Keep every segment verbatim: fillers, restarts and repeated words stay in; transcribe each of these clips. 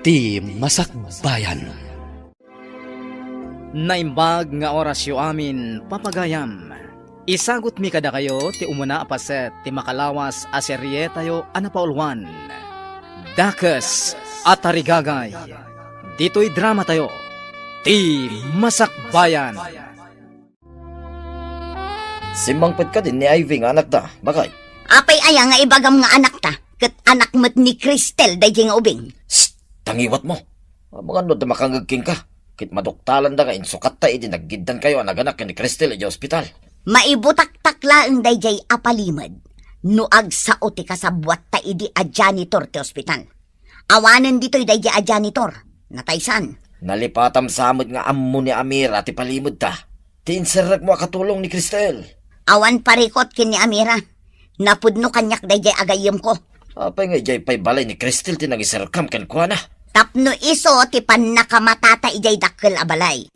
Ti Masakbayan. Naimbag nga orasyo amin, papagayam. Isagutmi kadakayo ti umuna a paset ti makalawas a serietayo a napauluan, Dakes a Tarigagay. Ditoy dramatayo, Ti Masakbayan. Simmangpet kadin ni Ivy nga anakda, baket? Apay aya nga ibagam nga anakta, ket anak met ni Cristel daydiay nga ubing? Shh! Tangiwatmo! Amangan no adda makangngeg kenka, ket maduktalanda nga insukatta idi naggiddankayo a naganak ken ni Cristel idiay ospital. Maibutaktak laeng daydiay a palimed no agsao ti kasabuatta idi a janitor ti ospital. Awanen ditoy daydiay a janitor. Nataysan. Nalipatam sa met nga ammo ni Amira ti palimedta. Ti inserrekmo a katulong ni Cristel. Awan parikut ken ni Amira. Napudno kaniak daydiay a gayyemko. Apay nga idiay pay balay ni Cristel ti nangiserrekam kenkuana? Tapno isu ti pannakamatata idiay dakkel a balay.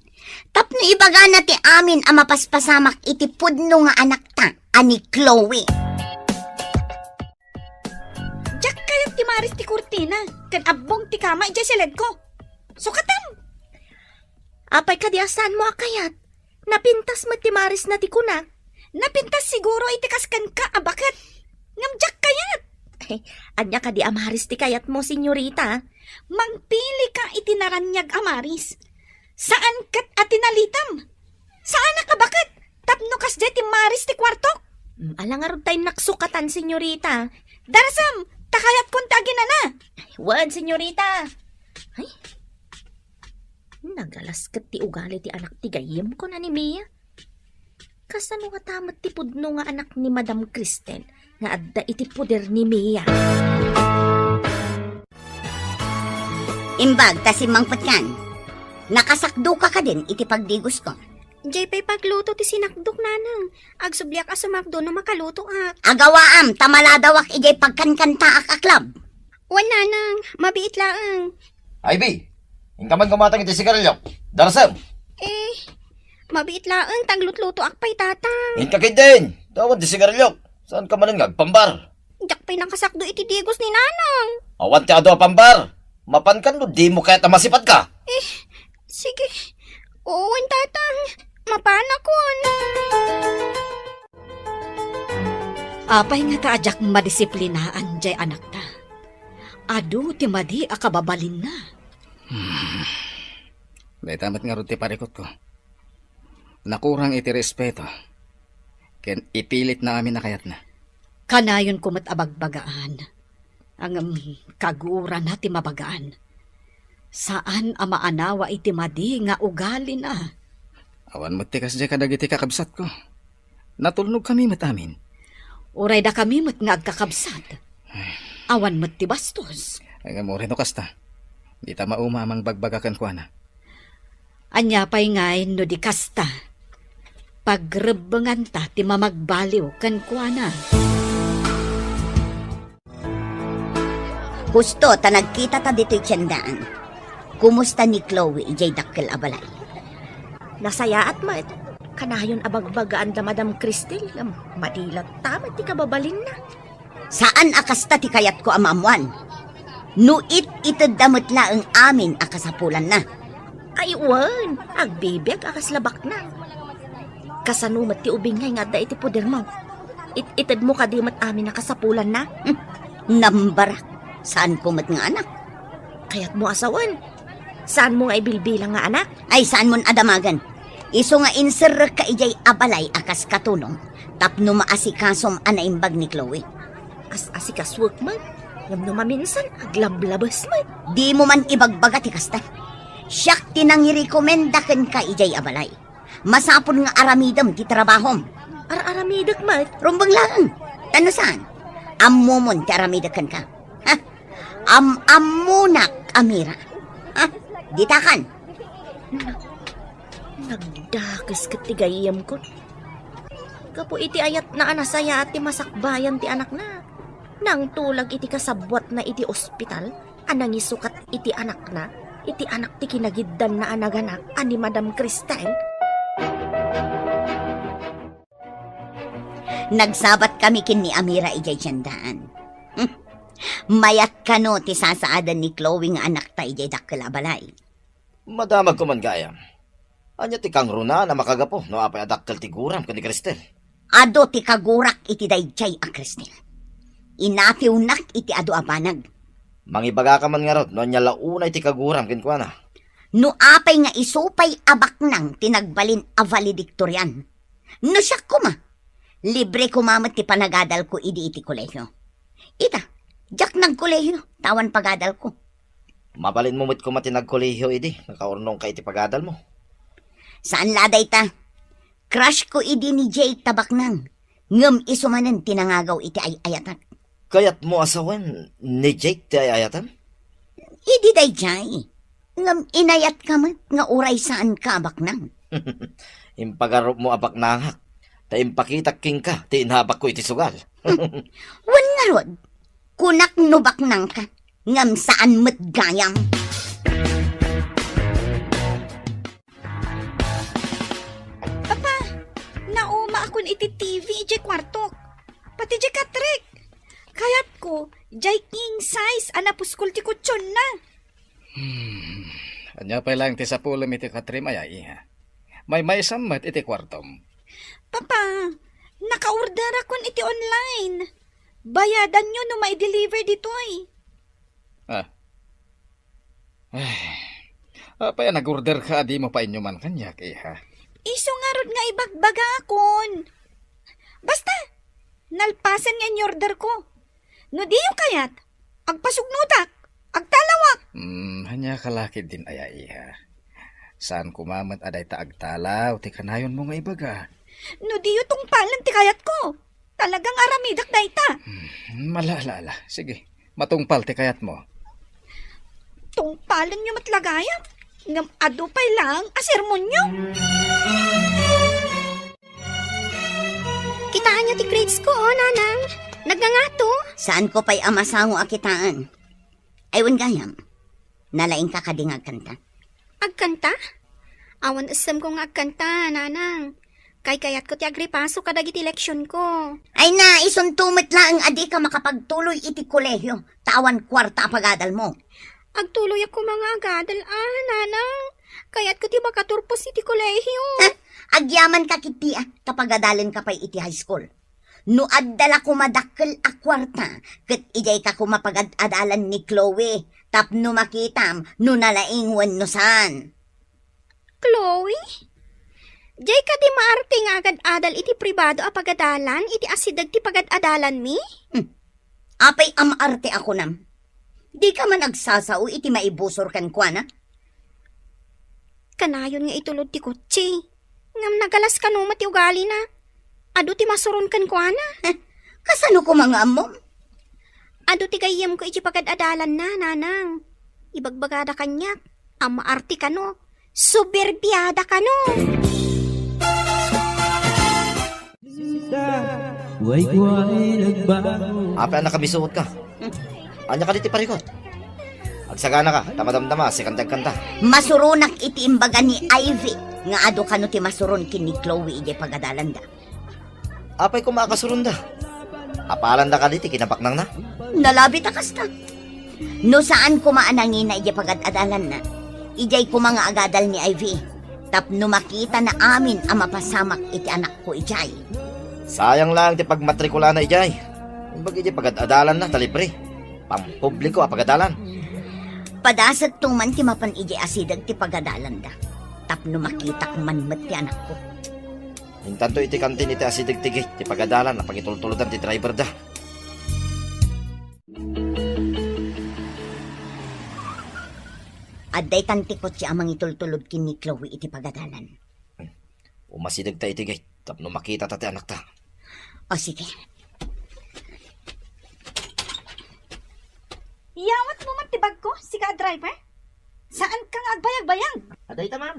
Tapno ibagana ti amin a mapaspasamak iti pudno nga anakta a ni Chloe. Diak kayat ti maris ti kurtina, ken abbong ti kama idiay siledko. Sukatam! Apay kadi a saanmo a kayat? Napintas met ti marisna ti kuna. Napintas siguro iti kas kenka a baket. Ngem diak kayat. Ay, ania kadi a maris ti kayatmo, senyorita? Mangpilika iti naraniag a maris. Saan ket a tinalitam. Saanak a baket. Tapno kasdiay ti maris ti kuartok. Mm, ala ngarud ta innak sukatan, senyorita. Darasem, ta kayatkon ti aginana. Ay, wen, senyorita. Ay, nagalas ket ti ugali ti anak ti gayyemko a ni Mia. Kasano ngata met ti pudno nga anak ni Madam Cristel nga adda iti poder ni Mia? Imbag ta simmangpetkan. Nakasakdoka kadin iti pagdigosko. Diay pay pagluto ti sinakdok, nanang. Agsubliak a sumakdo no makalutoak. Agawaam ta maladawak idiay pagkankantaak a club. Wen, nanang, mabiit laeng. Ivy, inka man gumatang iti sigarilyo. Darasem. Eh, mabiit laeng ta aglutlutoak pay, tatang. Inka ketdin. Awan ti sigarilyo. Saanka manen nga agpambar? Diak pay nakasakdo iti digos ni nanang. Awan ti adu a pambar. Mapankan no dimo kayat a masipadka? Eh, sige. Wen, tatang. Mapanakon. Apay ngata a diak madisiplinaan diay anakta? Adu ti madi a kababalinna. Hmm. Dayta met ngarud ti parikutko. Nakurang iti respeto, ken ipilitna amin a kayatna. Kanayonko met a bagbagaan. Ngem kagurana ti mabagaan. Saan a maanawa iti madi nga ugalina. Awan met ti kasdiay kadagiti kakabsatko. Natulnogkami met amin. Uray dakami met nga agkakabsat. Awan met ti bastos. Ngem uray no kasta, dita mauma a mangbagbaga kenkuana. Ania pay ngay no di kasta? Pagrebbenganta ti mamagbaliw kenkuana. Husto ta nagkitata ditoy tiendaan. Kumusta ni Chloe idiay dakkel a balay? Nasayaat met. Kanayon a bagbagaan da Madam Cristel, ngem madi latta met ti kababalinna. Saan a kasta ti kayatko a maammoan. No it-itedda met laeng amin a kasapulanna. Ay, wen, agbibiag a kasla bakna. Kasano met ti ubing ngay nga adda iti podermo? It-itedmo kadi met amin a kasapulanna? Hmm, nambarak. Saanko met nga anak. Kayatmo a sawen? Saanmo nga ibilbilang nga anak? Ay, saanmon a damagen. Isu nga inserrekka idiay a balay a kas katulong tapno maasikasom a naimbag ni Chloe. As-asikasuek met, ngem no maminsan, aglablabes met. Dimo man ibagbaga ti kasta. Siak ti nangirekomenda kenka idiay a balay. Masapul nga aramidem ti trabahom. Ar-aramidek met? Rumbeng laeng. Ta no saan? Ammomon ti aramidek kenka. Ha? Am-ammonak, Amira. Ha? Ditakan. Nagdakes ket ti gayyemko. Gapu iti ayatna a nasayaat ti masakbayan ti anakna, nangtulag iti kasabuatna iti ospital a nangisukat iti anakna, iti anak ti kinagiddanna a naganak a ni Madam Cristel. Nagsabatkami ken ni Amira idiay tiendaan. Hmm. Mayat kano ti sasaaden ni Chloe nga anakta idiay dakkel a balay? Madamag ko man gayam. Ania ti kangrunaan a makagapu no apay a dakkel ti guram ken ni Cristel? Adu ti kagurak iti daydiay a Cristel. Inatiwnak iti adu a banag. Mangibagaka man ngarud no ania la unay ti kaguram kenkuana. No apay nga isu pay a baknang ti nagbalin a valedictorian. No siak koma, libre koma met ti panagadalko idi iti kolehio. Ita, diak nagkolehio, ta awan pagadalko. Mabalinmo met koma ti nagkolehio idi nakaurnongka iti pagadalmo. Saan la dayta. Crush ko idi ni Jake ta baknang, ngem isu manen ti nangagaw iti ay-ayatak. Kayatmo a sawen ni Jake ti ay-ayatem? Idi daydiay. Ngem inayatka met nga uray saanka a baknang. Impagarupmo a baknangak, ta impakitak kenka ti inabakko iti sugal. Wen ngarud, kunak no baknangka, ngem saan met gayam. Papa, naumaakon iti T V idiay kuartok. Pati diay katrek. Kayatko, diay king size a napuskol ti kutsionna. Hmm. Ania pay laeng ti sapulem iti katrem aya, iha? Maymaysam met iti kuartom. Papa, naka-orderakon iti online. Bayadanyo no mai-deliver ditoy. Ah. Ay. Apay a nag-order ka a dimo painuman kaniak, iha? Isu ngarud nga ibagbagakon. Basta, nalpasen nga in-order ko. No diyo kayat, agpasugnotak, agtalawak. Hmm, ania ka la ketdin aya, iha? Saan koma met a dayta agtalaw ti kanayonmo nga ibaga? No diyo tungpalen ti kayatko, talagang aramidak dayta. Hmm, ala, ala, ala. Sige, matungpal ti kayatmo. Tungpalenyo met la gayam, ngem adu pay laeng a sermonyo. Kitaenyo ti grades ko, oh, nanang. Nagngangato. Saanko pay a masango a kitaen. Ay, wen gayam. Nalaingka kadi nga agkanta? Agkanta? Awan essemko nga agkanta, nanang. Kaykayatko ti agripaso kadagiti leksionko. Ay na, isunto met laeng a dika makapagtuloy iti kolehio, ta awan kuarta a pagadalmo. Agtuloyak koma nga agadal, ah, nanang. Kayatko ti makaturpos iti kolehio. Ha? Agyamanka ketdi, ah, ta pagadalenka pay iti high school. No adda la koma dakkel a kuarta, ket idiayka koma pagad-adalan ni Chloe, tapno makitam no nalaing wenno saan. Chloe? Diay kadi maarte nga agad-adal iti pribado a pagadalan iti asideg ti pagad-adalanmi? Hmm. Apay a maarte a kunam? Dika man agsasao iti maibusor kenkuana? Kanayon nga itulod ti kotse. Ngem nagalas kano met ti ugalina. Adu ti masuron kenkuana. Eh, kasano koma nga ammom? Adu ti gayyemko iti pagad-adalanna, nanang. Ibagbagada kaniak a maarte kano. Soberbiada kano. Apay a nakabisuotka? Ania kadi ti parikut? Agsaganaka, ta madamdama, sika ti agkanta. Masuronak iti imbaga ni Ivy nga adu kano ti masuron ken ni Chloe idiay pagadalanda. Apay koma a kasuronda? Apalanda kadi ti kinabaknangna? Nalabit a kasta. No saan koma a nangina idiay pagad-adalanna, idiay koma nga agadal ni Ivy, tapno makitana amin a mapasamak iti anakko idiay. Sayang laeng ti pagmatrikulana idiay. Imbag idiay pagad-adalanna ta libre. Pampubliko a pagadalan. Padasekto man ti mapan idiay asideg ti pagadalanda, tapno makitak man met ti anakko. Intanto iti kantin iti asideg ti gate ti pagadalan a pangitultulodan ti driverda. Adda itan ti kotse a mangitultulod ken ni Chloe iti pagadalan. Umasidegta iti gate tapno makitata ti anakta. O, sige. Iyawatmo met ti bagko, sika a driver? Saanka nga agbayagbayag? Adayta, ma'am.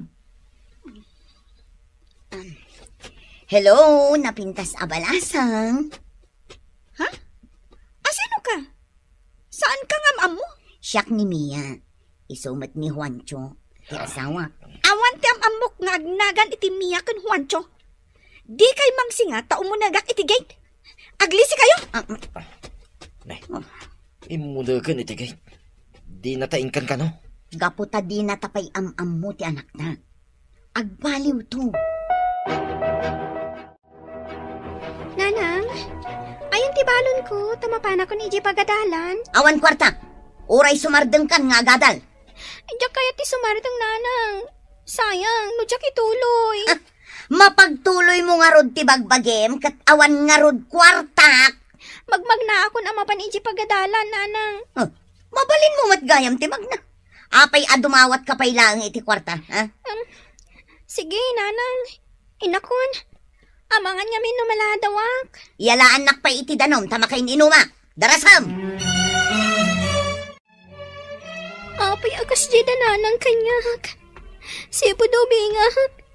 Um, hello, napintas a balasang. Ha? Asino ka? Saanka nga am-ammo? Siak ni Mia. Isu met ni Juancho, ti asawak. Awan ti am-ammok nga agnagan iti Mia ken Juancho. Dikay mangsinga ta umunegak iti gate. Aglisikayo! Ah, mm. Nay. Oh. Immuleken iti gate. Dinata inkankano? Gapu ta dinata pay am-ammo ti anakna. Agbaliwto. Nanang, ayan ti balonko, ta mapanakon idiay pagadalan. Awan kuarta. Uray sumardengkan nga agadal. Diak kayat ti sumardeng, Nanang. Sayang, no diak ituloy. Ah, mapagtuloymo ngarud ti bagbagim ket awan ngarud kuartak. Magmagnaakon a mapan idiay pagadalan, Nanang. Ah, mabalinmo met gayam ti magna. Apay a dumawatka pay laeng iti kuarta, ha? Um, sige, Nanang. Inakon. Amangan ngamin no maladawak. Iyalaannak pay iti danum ta makain-inumak. Darasem! Apay a kasdiay da Nanang kaniak? Sipud ubingak,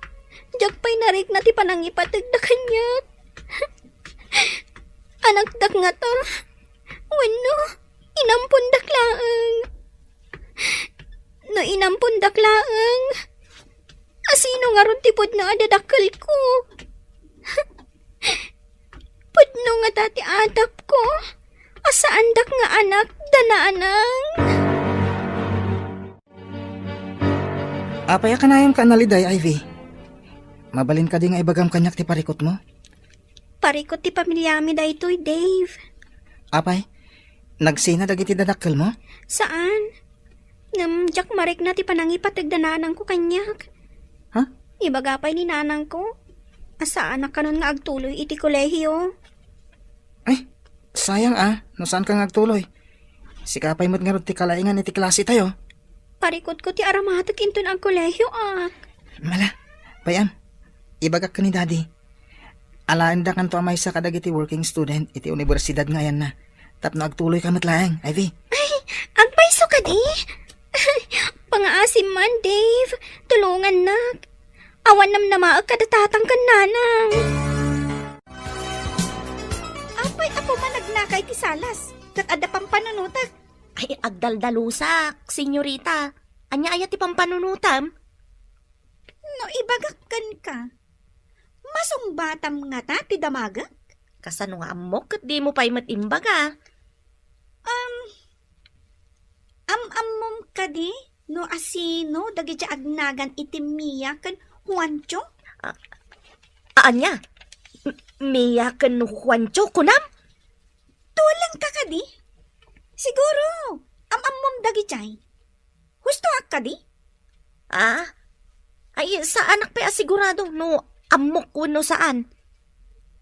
diak pay narikna ti panangipategda kaniak. Anakdak ngata? Wenno, inampondak laeng? No inampondak laeng, a sino ngarud ti pudno a dadakkelko? Pudno ngata ti atapko a saandak nga anak da Nanang. Apay a kanayonka a naliday, Ivy? Mabalin kadi nga ibagam kaniak ti parikutmo? Parikut ti pamiliami daytoy, Dave. Apay, nagsina dagiti dadakkelmo? Saan. Ngem diak marikna ti panangipateg da nanangko kaniak. Ha? Ibaga pay ni nanangko a saanak kanon nga agtuloy iti kolehio. Ay, sayang a, no saanka nga agtuloy. Sika pay met ngarud ti kalaingan iti klasetayo. Parikutko ti aramatek inton agkolehioak. Mala, pay-am, ibagak ken ni Daddy. Alaendakanto a maysa kadagiti working student iti universidad nga ayanna, tapno agtuloyka met laeng, Ivy. Ay, agpayso kadi? Pangaasim man, Dave. Tulongannak. Awan namnamaek kada tatang ken nanang. Apay, apo, managnaka iti salas, ket adda pampanunotek. Ay, agdaldalusak, senyorita. Ania aya ti pampanunotam? No ibagak kenka, masungbatam ngata ti damagek? Kasano nga ammok ket dimo pay met imbaga? Um, am-ammom kadi no asino dagiti agnagan iti Mia ken Juancho? A-, ania? M-, Mia ken Juancho, kunam? Tulengka kadi? Siguro, am-ammom dagiti. Hustoak kadi? Ah? Ay, saanak pay a sigurado no ammok wenno saan.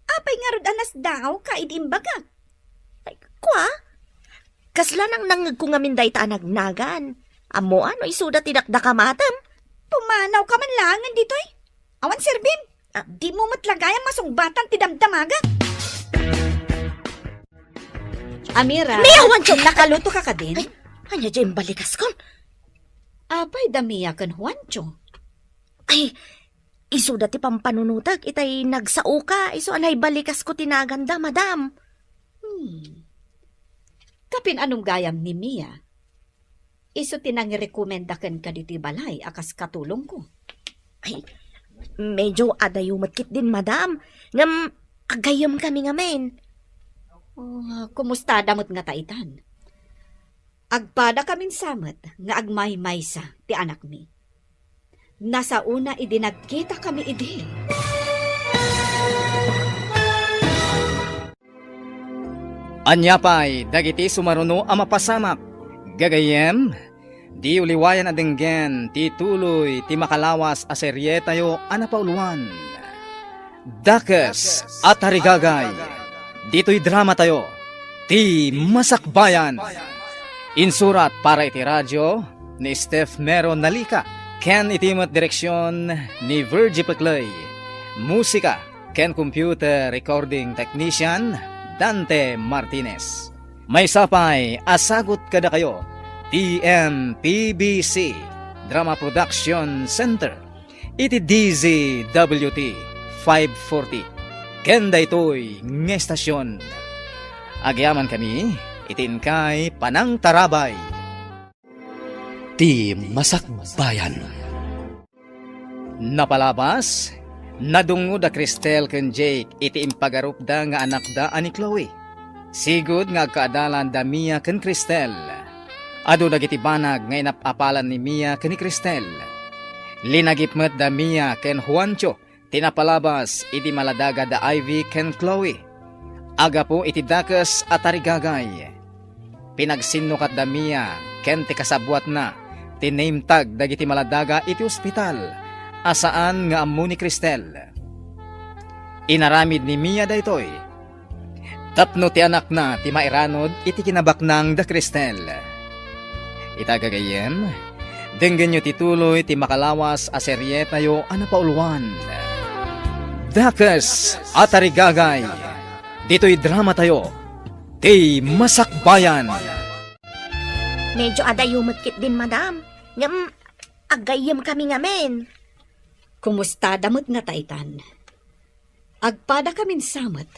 Apay ngarud a nasdaawka idi imbagak? Ay, kua? Kasla nangnangngegko ngamin dayta a nagnagan. Ammoan no isuda ti dakdakamatem? Pumanawka man laengen ditoy. Awan serbim. Ah. Dimo met la gayam masungbatan ti damdamagek. Amira, Mia, Juancho! Nakaluto ka kadin? Ay, ania diay imbalikaskon? Apay da Mia ken Juancho? Ay, isuda ti pampanunotek itay nagsaoka, isu a naibalikas ko ti naganda, madam. Hmm. Kapin-anom gayam ni Mia? Isu ti nangirekomenda kenka ditoy balay a kas katulongko. Ay, medyo adayo met ketdin, madam. Ngem, agayyemkami ngamin. Oh, kumustada met ngata itan? Agpadakamin sa met nga agmaymaysa ti anakmi. Nasaona idi nagkitakami idi. Ania pay dagiti sumaruno a mapasamak? Gagayyem, diyo liwayan a denggen ti tuloy ti makalawas a serietayo a napauluan, Dakes a Tarigagay. Ditoy dramatayo, Ti Masakbayan. Insurat para iti radio ni Steph Mero Nalica ken iti met direksion ni Virgie Peclay. Musika ken computer recording technician, Dante Martinez. Maysa pay a sagut kadakayo ti M P B C Drama Production Center iti D Z W T five forty ken daytoy nga estasion. Agyamankami iti inkay panangtarabay. Ti Masakbayan. Napalabas, nadungngod da Cristel ken Jake iti impagarupda nga anakda a ni Chloe. Sigud nga agkaadalan da Mia ken Cristel. Adu dagiti banag nga inap-apalan ni Mia ken ni Cristel. Linagip met da Mia ken Juancho ti napalabas iti maladaga da Ivy ken Chloe. Aggapu iti dakes a tarigagay, pinagsinnukat da Mia ken ti kasabuatna ti name tag dagiti maladaga iti ospital a saan nga ammo ni Cristel. Inaramid ni Mia daytoy tapno ti anakna ti mairanod iti kinabaknang da Cristel. Ita gagayyem, denggenyo ti tuloy ti makalawas a serietayo a napauluan, Dakes a Tarigagay. Ditoy dramatayo, ti Masakbayan. Medyo adayo met ketdin, madam. Ngem, aggayyem kami ngamin. Kumusta da met nga taitan? Agpada kamin sa met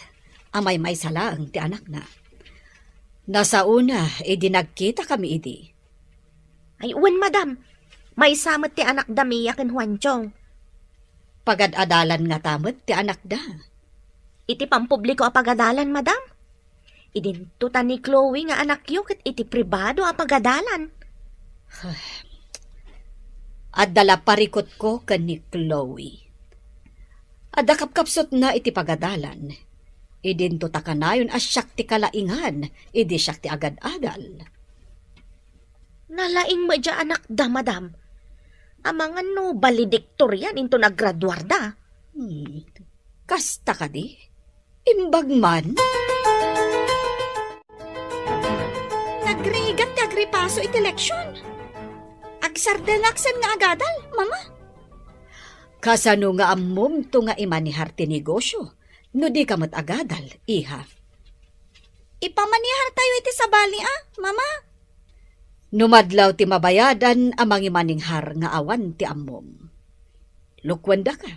a maymaysa laeng ti anakna. Nasaona idi nagkita kami idi. Ay, wen, madam. Maysa met ti anak da Mia ken Juanchong. Pagad-adalan ngata met ti anakda. Iti pampubliko a pagadalan, madam? Idinto ta ni Chloe nga anakyo ket iti pribado a pagadalan. Adda la parikutko ken ni Chloe. Adda kapkapsutna iti pagadalan. Idinto ta kanayon a siak ti kalaingan idi siak ti agad-adal. Nalaing met diay anakda, madam. Amangan no valedictorian inton aggraduarda. Hmm. Kasta kadi? Imbag man? Nagrigat ti agripaso iti leksion. Agsardengak sen nga agadal, Mama. Kasano nga ammomto nga imanihar ti negosio no dika met agadal, iha? Ipamanihartayo iti sabali a, Mama. No madlaw ti mabayadan a mangimanihar nga awan ti ammom. Lukuendaka.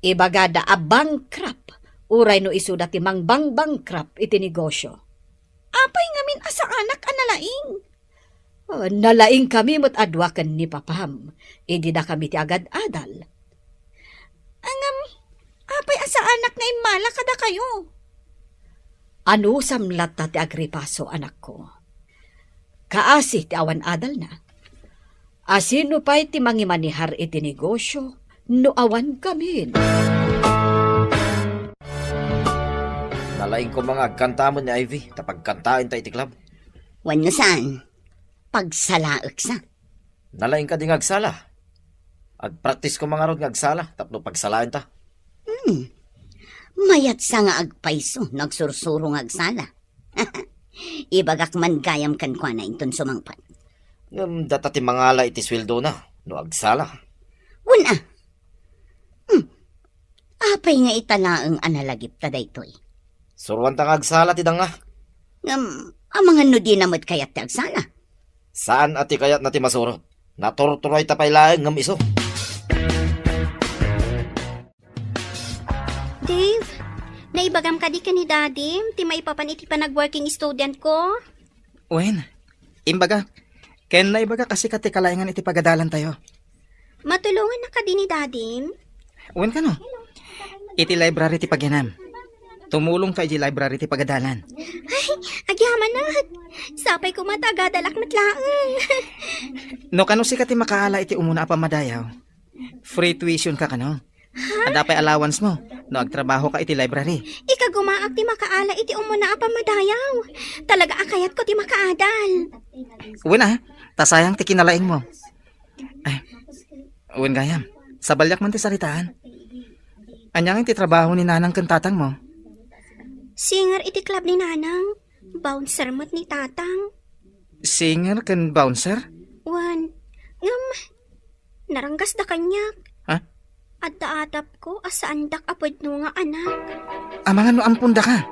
Ibagada a bankrupt, uray no isuda ti mangbang-bankrupt iti negosio. Apay ngamin a saanak a nalaing? Oh, nalaingkami met a dua ken ni papam, idi dakami ti agad-adal. Ngem, apay a saanak nga immala kadakayo? Anusam latta ti agripaso, anakko. Kaasi ti awan adalna. Asino pay ti mangimanihar iti negosio no awan kamin? Nalaing koma nga agkanta met ni Ivy, ta pagkantaenta iti club. Wenno saan, pagsalaek sa. Nalaing kadi nga agsala. Agpraktis koma ngarud nga agsala tapno pagsalaenta. Hmm. Mayat sa nga agpayso no agsursuro nga agsala. Ibagak man gayam kenkuana inton sumangpet. Ngem data ti mangala iti sueldona no agsala. Wen a. Hmm. Apay nga ita laeng a nalagipta daytoy? Suroanta nga agsala ti danga. Ngem, amangan no dina met kayat ti agsala? Saan a ti kayatna ti masurot. Naturturayta pay laeng ngem isu. Dave, naibagam kadi ken ni Dadim ti maipapan iti panag-working student ko? Wen, imbagak. Ken naibagak a sika ti kalaingan iti pagadalantayo. Matulongannak kadi ni Dadim? Wen kano? Iti library ti pagianam. Tumulongka iti library ti pagadalan. Ay, agyamanak. Sapay koma ta agadalak met laeng. No kano sika ti makaala iti umuna a pammadayaw, free tuition ka kano? Ha? Adda pay allowance mo no agtrabaho ka iti library. Ikagumaak ti makaala iti umuna a pammadayaw. Talaga a kayatko ti makaadal. Wen a, ta sayang ti kinalaing mo. Ay, wen gayam, sabaliak man ti saritaan. Ania ngay ti trabaho ni nanang ken tatang mo? Singer iti club ni nanang. Bouncer met ni tatang. Singer ken bouncer? Wen, ngem, naranggasda kaniak. Ha? Adda adapko a saandak a pudno nga anak. Amangan no ampondaka.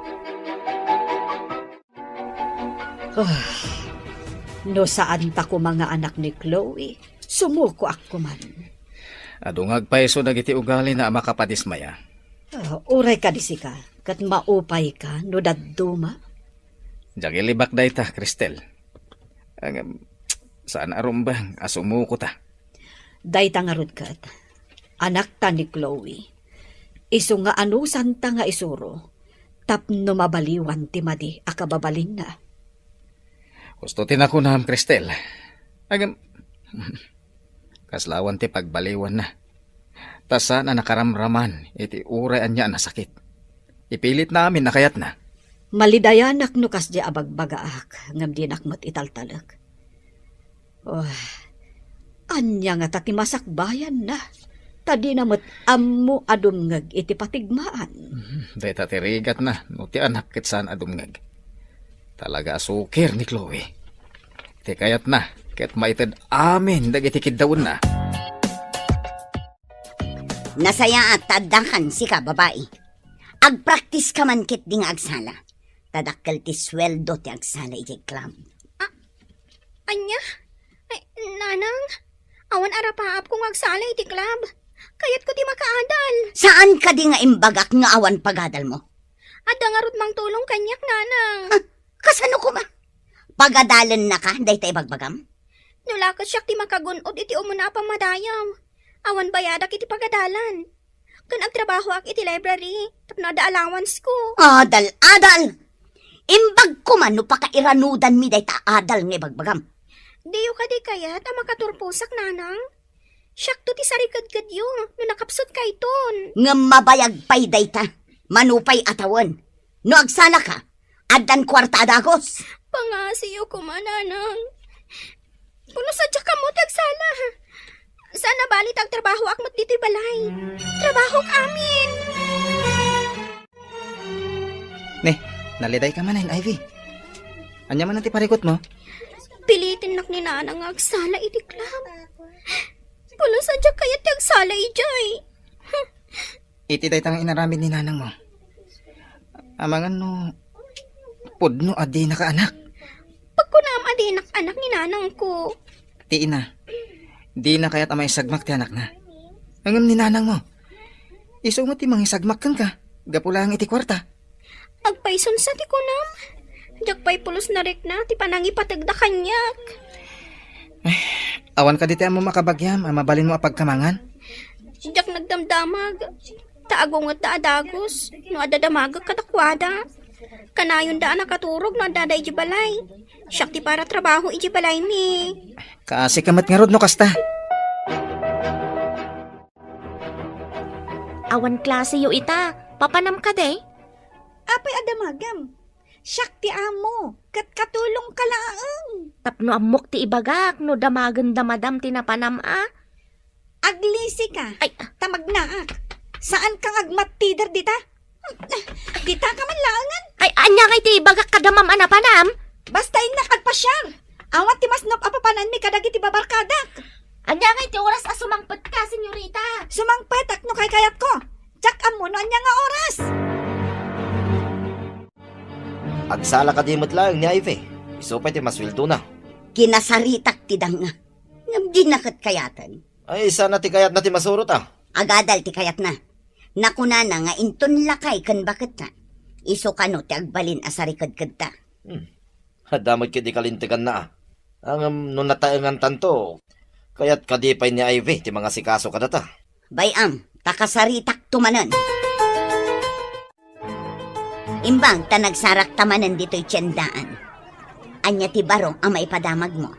Ah, no saanta koma nga anak ni Chloe, sumukoak koman. Adu nga agpayso dagiti ugalina a makapadismaya. Ah, uray kadi sika, ket maupayka no dadduma. Diak ilibak dayta, Cristel. Ngem, saan a rumbeng a sumukota. Dayta ngarud ket, anakta ni Chloe. Isu nga anusanta nga isuro, tapno mabaliwan ti madi a kababalinna. Husto ti nakunam, Cristel. Agam, kasla awan ti pagbaliwanna. Ta saan a nakaramraman iti uray ania a nasakit. Ipilitna amin a kayatna. Malidayanak no kasdi a bagbagaak, ngem dinak met italtalek. Oh, ania ngata ti masakbayanna? Ta dina met ammo a dumngeg iti patigmaan. Mhm, dayta ti rigatna, no ti anak ket saan a dumngeg. Talaga a sukir ni Chloe. Ti kayatna, ket maited amin dagiti kiddawenna. Nasayaat ta addakan, sika, babai. Agpraktiska man ketdi nga agsala. Ta dakkel ti sueldo ti agsala idiay club. Ah, ania? Ay, nanang, awan arapaapko nga agsala iti club. Kayatko ti makaadal. Saan kadi nga imbagak nga awan pagadalmo? Adda ngarud mangtulong kaniak, nanang. Ah, kasano koma? Pagadalennaka dayta ibagbagam? No la ket siak ti makagun-od iti umuna a pammadayaw, awan bayadak iti pagadalan. Ken agtrabahoak iti library tapno adda allowance ko. Adal, adal! Imbag koma no pakairanudanmi dayta adal nga ibagbagam. Diyo kadi kayat a makaturposak, nanang? Siakto ti sarikedkedyo no nakapsutkayton. Ngem mabayag pay dayta. Mano pay a tawen? No agsalaka, addan kuarta a dagus. Pangasiyo koma, nanang. Pulos a diak ammo ti agsala. Saan a bali ta agtrabahoak met ditoy balay. Trabahok amin. Ne, nalidayka manen, Ivy. Ania man ti parikutmo? Pilitinnak ni nanang nga agsala iti club. Pulos a diak kayat ti agsala idiay. Iti dayta nga inaramid ni nanangmo, amangan no pudno a dinaka anak. Pagkunam a dinak anak ni nanangko. Ti ina, dina kayat a maisagmak ti anakna. Ngem ni nanangmo, isu met ti mangisagmak kenka, gapu laeng iti kuarta. Agpayso sa ti kunam. Diak pay pulos narikna ti panangipategda kaniak. Awan kadi ti ammom a kabagiam a mabalinmo a pagkamangan? Diak nagdamdamag. Ta agungetda a dagus no adda damagek kadakuada. Kanayonda a nakaturog no addada idiay balay. Siak ti para trabaho idiay balaymi. Kaasika met ngarud no kasta. Awan klaseyo ita. Papanam kadi? Apay a damagam? Siak ti amo, ket katulongka laeng. Tapno ammok ti ibagak no damagen da madam ti napanam a. Aglisika. Ay. Ta magnaak. Saan kang agmattider dita? Dita ka man laengen. Ay, ania ngay ti ibagak kada ma'am a napanam? Basta innak agpasiar. Awan ti masnop a papananmi kadagiti babarkadak. Ania ngay ti oras a sumangpetka, senyorita? Sumangpetak no kaykayatko. Diak ammo no ania nga oras. Agsala kadi met laeng ni Ivy. Isu pay ti masueldona. Kinasaritak ti danga. Ngem dina ket kayaten. Ay, sana ti kayatna ti masurot, a. Agadal ti kayatna. Nakunana nga inton lakay ken baketna, isu kano ti agbalin a sarikedkedta. Hmm. Adda met ket di kalinteganna, a. Ngem no nataengantanto, kayat kadi pay ni Ivy ti mangasikaso kadata? Bay-am, ta kasaritakto manen. Imbag ta nagsarakta manen ditoy tiendaan. Ania ti baro a maipadamagmo?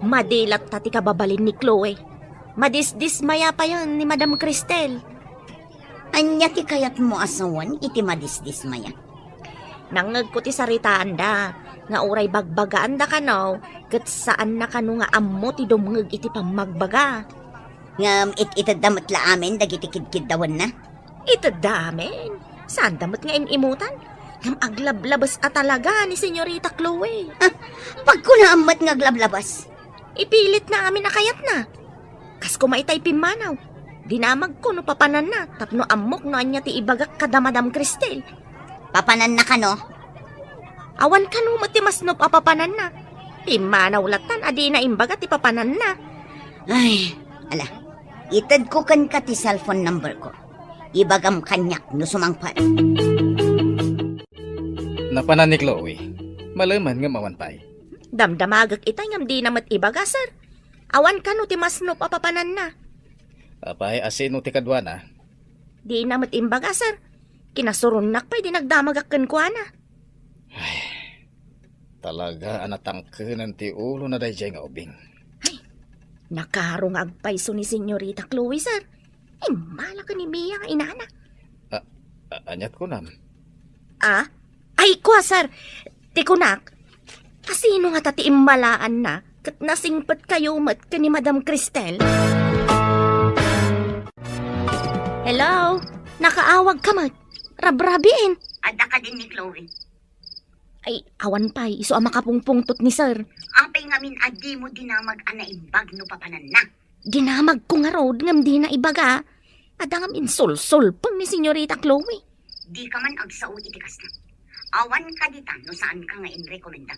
Madi latta ti kababalin ni Chloe. Madisdismaya payen ni Madam Cristel. Ania ti kayatmo a sawen iti madisdismaya? Nangngegko ti saritaanda, nga uray bagbagaanda kano, ket saanna kano nga ammo ti dumngeg iti pammagbaga. Ngem it-itedda met la amin dagiti kidkiddawenna? Itedda amin. Saanda met nga im-imutan. Ngem aglablabes a talaga ni Senyorita Chloe. Ah, pagkunaam met nga aglablabes. Ipilitna amin a kayatna. Kas koma itay pimmanaw. Dinamagko no papananna tapno ammok no ania ti ibagak kada Madam Cristel. Papananna kano? Awan kano met ti masnop a papananna. Pimmanaw lattan a dina imbaga ti papananna. Ay, ala, itedko kenka ti cellphone number ko. Ibagam kaniak no sumangpet. Napanan ni Chloe. Malemen ngem awan pay. Damdamagek itay ngem dina met ibaga, sir. Awan kano ti masnop a papananna. Apay, asino ti kaduana? Dina met imbaga, sir. Kinasuronnak pay idi nagdamagak kenkuana. Ay, talaga a natangkenan ti ulona daydiay nga ubing. Ay, nakaro nga agpayso ni Senyorita Chloe, sir. Immala ken ni Mia nga inana. A-, a-, aniat kunam? Ah? Ay, kua, sir. Ti kunak, asino ngata ti immalaanna ket nasingpetkayo met ken ni Madam Cristel? Hello? Nakaawagka met. Rabrabiin. Adda kadin ni Chloe? Ay, awan pay, isu a makapungpungtot ni sir. Apay ngamin a dimo dinamag a naimbag no papananna? Dinamagko ngarud ngem dina ibaga. Adda ngem insulsulpeng ni Senyorita Chloe. Dika man agsao iti kasta. Awan kadita no saanka nga inrekomenda.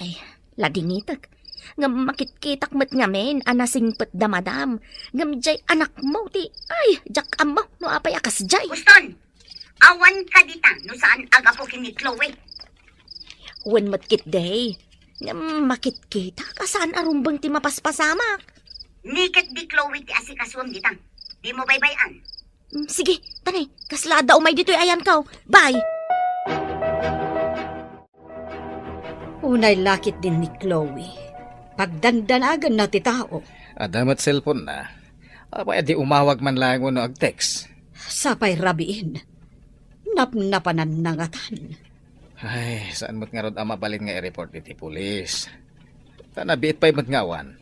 Ay, ladingitek. Ngem makitkitak met ngamin a nasingpetda, madam. Ngem diay anakmo ti, ay, diak ammo no apay a kasdiay. Uston! Awan kadita no saan a gapu ken ni Chloe. Wen met ketdi. Ngem makitkitak a saan a rumbeng ti mapaspasamak. Ni ket di Chloe ti asikasuem dita. Dimo baybay-an. Mm, sige, tani, kasla adda umay ditoy ayanko. Bye! Unay la ketdin ni Chloe. Pagdandanaganna ti tao. Adda met cellphone-na. Apay a di umawag man laeng wenno ag-text? Sapay rabiin. Napnapananna ngatan. Ay, saan met ngarud a mabalin nga i-report iti pulis? Ta nabiit pay met nga awan.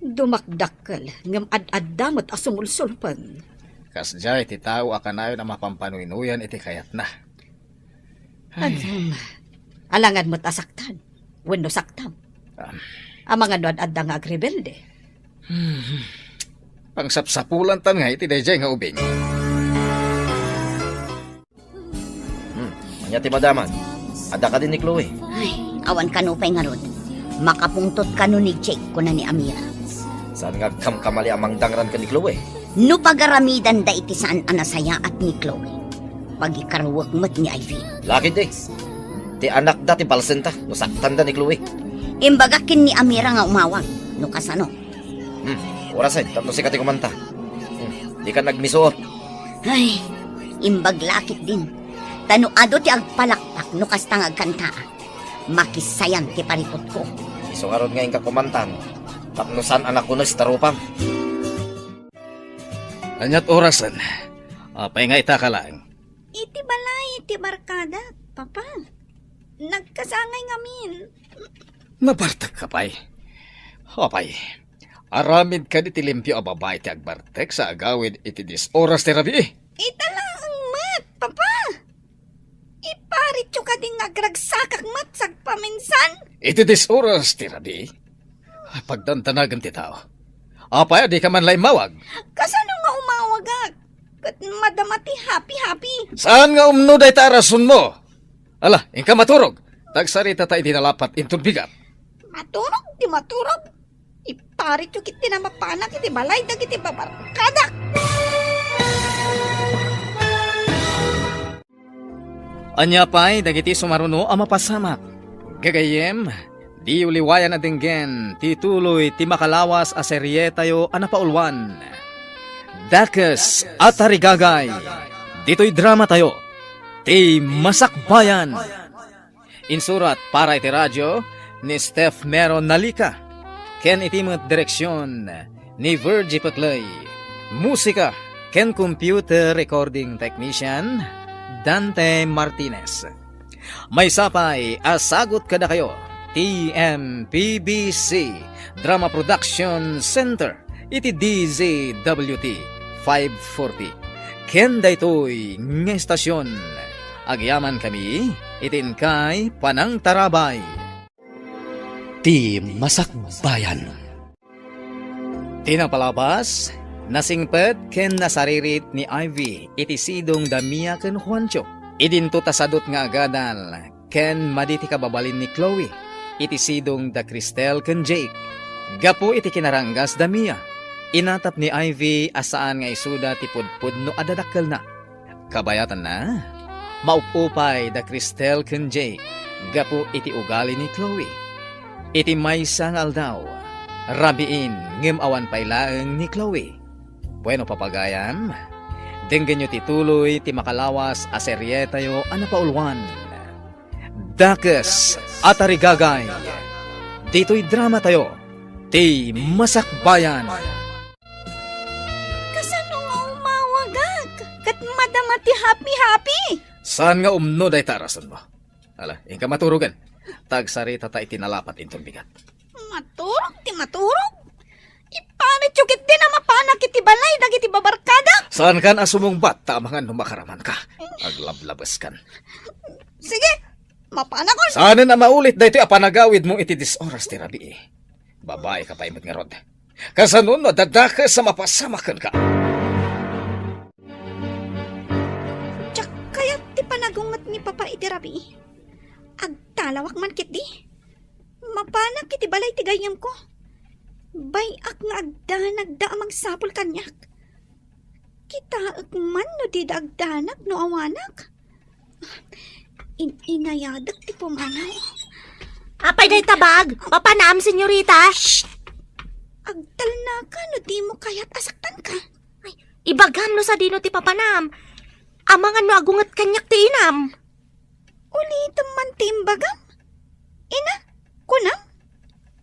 Dumakdakkel, ngem ad-adda met a sumulsulpeng. Kasdiay ti tao a kanayon a mapampanuy-nuyan iti kayatna. Ay. Ngem, alangan met a saktan. Wenno saktam. Ah. Amangan no ad-adda nga agrebelde. Hmm. Pangsapsapulantan nga iti daydiay nga ubing. Hmm, ania ti madamag? Adda kadin ni Chloe? Ay, awan kano pay ngarud. Makapungtot kano ni Jake, kuna ni Amira. Saan nga agkamkamali a mangdangran ken ni Chloe? No pagaramidanda iti saan a nasayaat ni Chloe, pagikaruek met ni Ivy. Lakit, eh. Ti anakda ti balsenta no saktanda ni Chloe. Imbagak ken ni Amira nga umawag, no kasano. Hmm, orasen, tapno sika ti kumanta. Hmm, dika nagmisuot. Ay, imbag lakit din. Ta no adu ti agpalakpak no kasta nga agkantaak, makisayan ti parikutko. Isu ngarud nga inka kumantan, tapno saan a nakunes ta rupam. Aniat orasen? Apay nga itaka laeng? Iti balay ti barkadak, Papa. Nagkasangay ngamin. Nabartekka pay? Apay, aramid kadi ti limpio a babai ti agbartek sa agawid iti dies oras ti rabii? Ita laeng met, Papa. Iparityo kadi nga agragsakak met sagpaminsan? Iti dies oras ti rabii? Pagdandanagan ti tao. Apay a dika man la immawag? Kasano nga umawagak? Ket madama ti happy-happy. Saan nga umno dayta a rasonmo? Ala, inka maturog. Ta agsaritata iti nalapat inton bigat. Maturog ti maturog. Iparityo ketdi a mapanak iti balay dagiti babarkadak. Ania pay dagiti sumaruno a mapasamak? Gagayyem, diyo liwayan a denggen ti tuloy ti makalawas a serietayo a napauluan, Dakes a Tarigagay, ditoy dramatayo, Ti Masakbayan. Insurat para iti radio ni Steph Mero Nalica, ken iti met direksion ni Virgie Peclay. Musika ken computer recording technician, Dante Martinez. Maysa pay a sagut kadakayo ti M P B C Drama Production Center iti D Z W T five forty. Ken daytoy nga estasion, agyamankami iti inkay panangtarabay. Ti Masakbayan. Ti napalabas, nasingpet ken nasaririt ni Ivy iti sidong da Mia ken Juancho. Idinto ta sadut nga agadal ken madi ti kababalin ni Chloe iti sidong da Cristel ken Jake. Gapu iti kinaranggas da Mia, inatap ni Ivy a saan nga isuda ti pudpudno a dadakkelna. Kabayatanna, maupupay da Cristel ken Jake gapu iti ugali ni Chloe. Iti maysa nga aldaw, rabiin ngem awan pay laeng ni Chloe. Bueno, papagayam, Denggenyo ti tuloy ti makalawas a serietayo a napauluan, Dakes a Tarigagay. Ditoy dramatayo, ti Masakbayan. Kasano nga umawagak? Ket madama ti happy-happy? Saan nga umno dayta a rasonmo? Ala, inka maturogen. Ta agsaritata iti nalapat inton bigat. Maturog ti maturog? Ipanityo ketdi a mapanak iti balay dagiti babarkada? Saankan a sumungbat ta amangan no makaramanka. Aglablabeskan. Sige, mapanakon. Saanen a maulit daytoy a panagawidmo iti dis oras ti rabii. Babaika pay met ngarud. Kasano no adda dakes a mapasamak kenka? Diak kayat ti panagunget ni Papa iti rabii. Agtalawak man ketdi. Mapanak iti balay ti gayyemko. Bay-ak nga agdanagda a mangsapul kaniak. Kitaek man no dida agdanag no awanak. In-inayadek ti pumanaw. Apay dayta bag? Papanam, senyorita? Shh! Agtalnaka no dimo kayat a saktanka. Ay, ibagam no sadino ti papanam. Amangan no agunget kaniak ti inam. Ulitem man ti imbagam. Ina, kunam?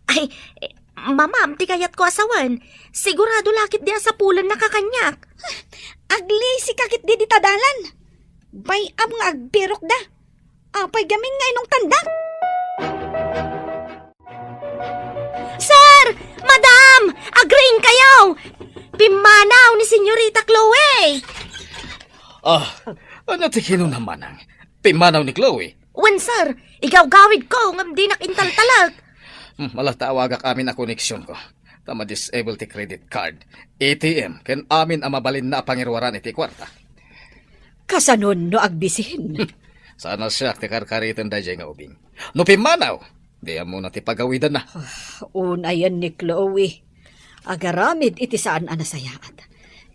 Ay, eh, mamam, ti kayatko a sawen. Sigurado la ketdi a sapulennaka kaniak. Aglisika ketdi dita dalan. Bay-am nga agbirokda. Apay gamin nga inungtandak? Sir! Madam! Agriingkayo! Pimmanaw ni Senyorita Chloe! Ah, ania ti kinunam, manang? Pimmanaw ni Chloe? Wen, sir. Igawgawidko ngem dinak intaltalek. Hmm, ala ta awagak amin a koneksionko. Ta ma-disable ti credit card, A T M, ken amin a mabalinna a pangiruaran iti kuarta. Kasanon no agbisin? Saan a siak ti karkariten daydiay nga ubing. No pimmanaw, di ammona ti pagawidanna. Ah, unayen ni Chloe. Agaramid iti saan a nasayaat.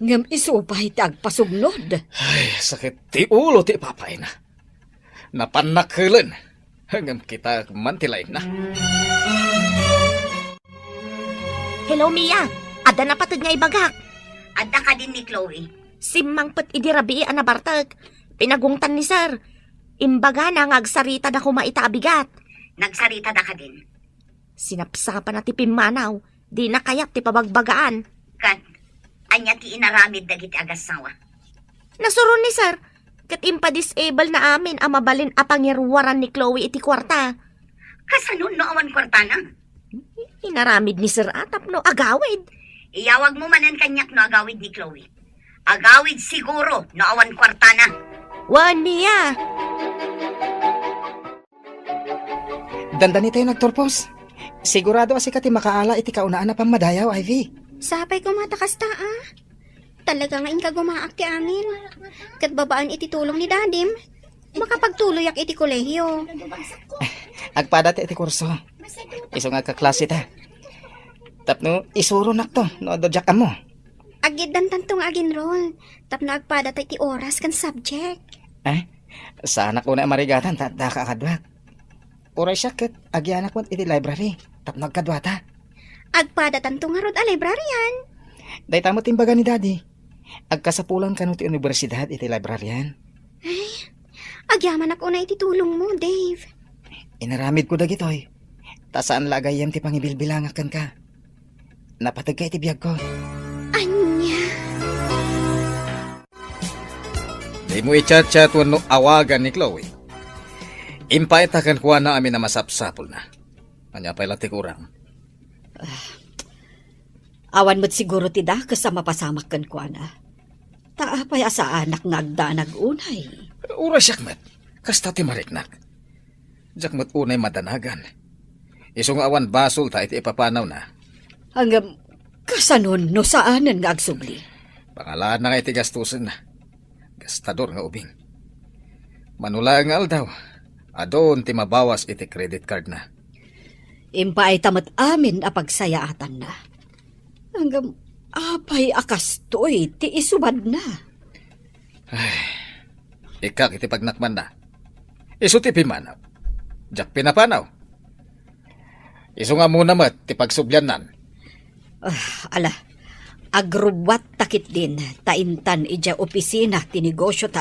Ngem isu pay ti agpasugnod. Ay, sakit ti ulo ti ipapayna. Napannak helen. Ngem kitaek man ti laingna. Hello, Mia. Adda napateg nga ibagak. Adda kadin ni Chloe. Simmangpet idi rabii a nabartek. Pinagungtan ni Sir. Imbagana nga agsaritada koma ita a bigat. Nagsaritada kadin? Sinapsapana ti pimmanaw. Dina kayat ti pabagbagaan. Ket, ania ti inaramid dagiti agassawa? Nasuron ni Sir, ket impa-disable na amin a mabalin a pangiruaran ni Chloe iti kuarta. Kasano no awan kuartana? Inaramid ni Sir a tapno agawid. Iyawagmo manen kaniak no agawid ni Chloe. Agawid siguro no awan kuartana. Wen, Mia. Dandanitayo nagturpos. Sigurado a sika ti makaala iti kaunaan a pammadayaw, Ivy. Sapay koma ta kasta, a. Talaga nga inkagumaak ti amin. Ket babaen iti tulong ni Dadim, makapagtuloyak iti kolehio. Agpada ti iti kurso. Isu nga agkaklase ta. Tapno isuronakto no adda diak ammo. Agiddantanto nga ag-enroll tapno agpadata iti oras ken subject. Eh? Saanak unay a marigatan ta addaka a kaduak. Uray siak ket agyanak met iti library tapno agkaduata. Agpadatanto ngarud a librarian. Dayta met imbaga ni Daddy. Agkasapulan kano ti unibersidad iti librarian. Ay, agyamanak unay iti tulongmo, Dave. Inaramidko dagitoy. Ta saan la a gayyem ti pangibilbilangak kenka. Napategka iti biagko. Ania? Dimo i-chat-chat wenno awagan ni Chloe. Impayta kenkuana amin a masapsapulna. Ania pay la ti kurang? Awan met siguro ti dakes a mapasamak kenkuana. Ta apay a saanak nga agdanag unay? Uray siak met. Kasta ti mariknak. Diak met unay madanagan. Isu nga awan basolta iti ipapanawna. Ngem, kasanon no saanen nga agsubli? Pangalaanna nga iti gastusenna. Gastador nga ubing. Mano laeng nga aldaw, adun ti mabawas iti credit cardna. Impaayta met amin a pagsayaatanna. Ngem, apay a kastoy ti isubadna? Ay, ikkak iti pagnakmanna. Isu ti pimmanaw. Diak pinapanaw. Isu nga ammona met ti pagsubliannan. Ah, ala, Agrubbuatta ketdin ta intan idiay opisina ti negosyota.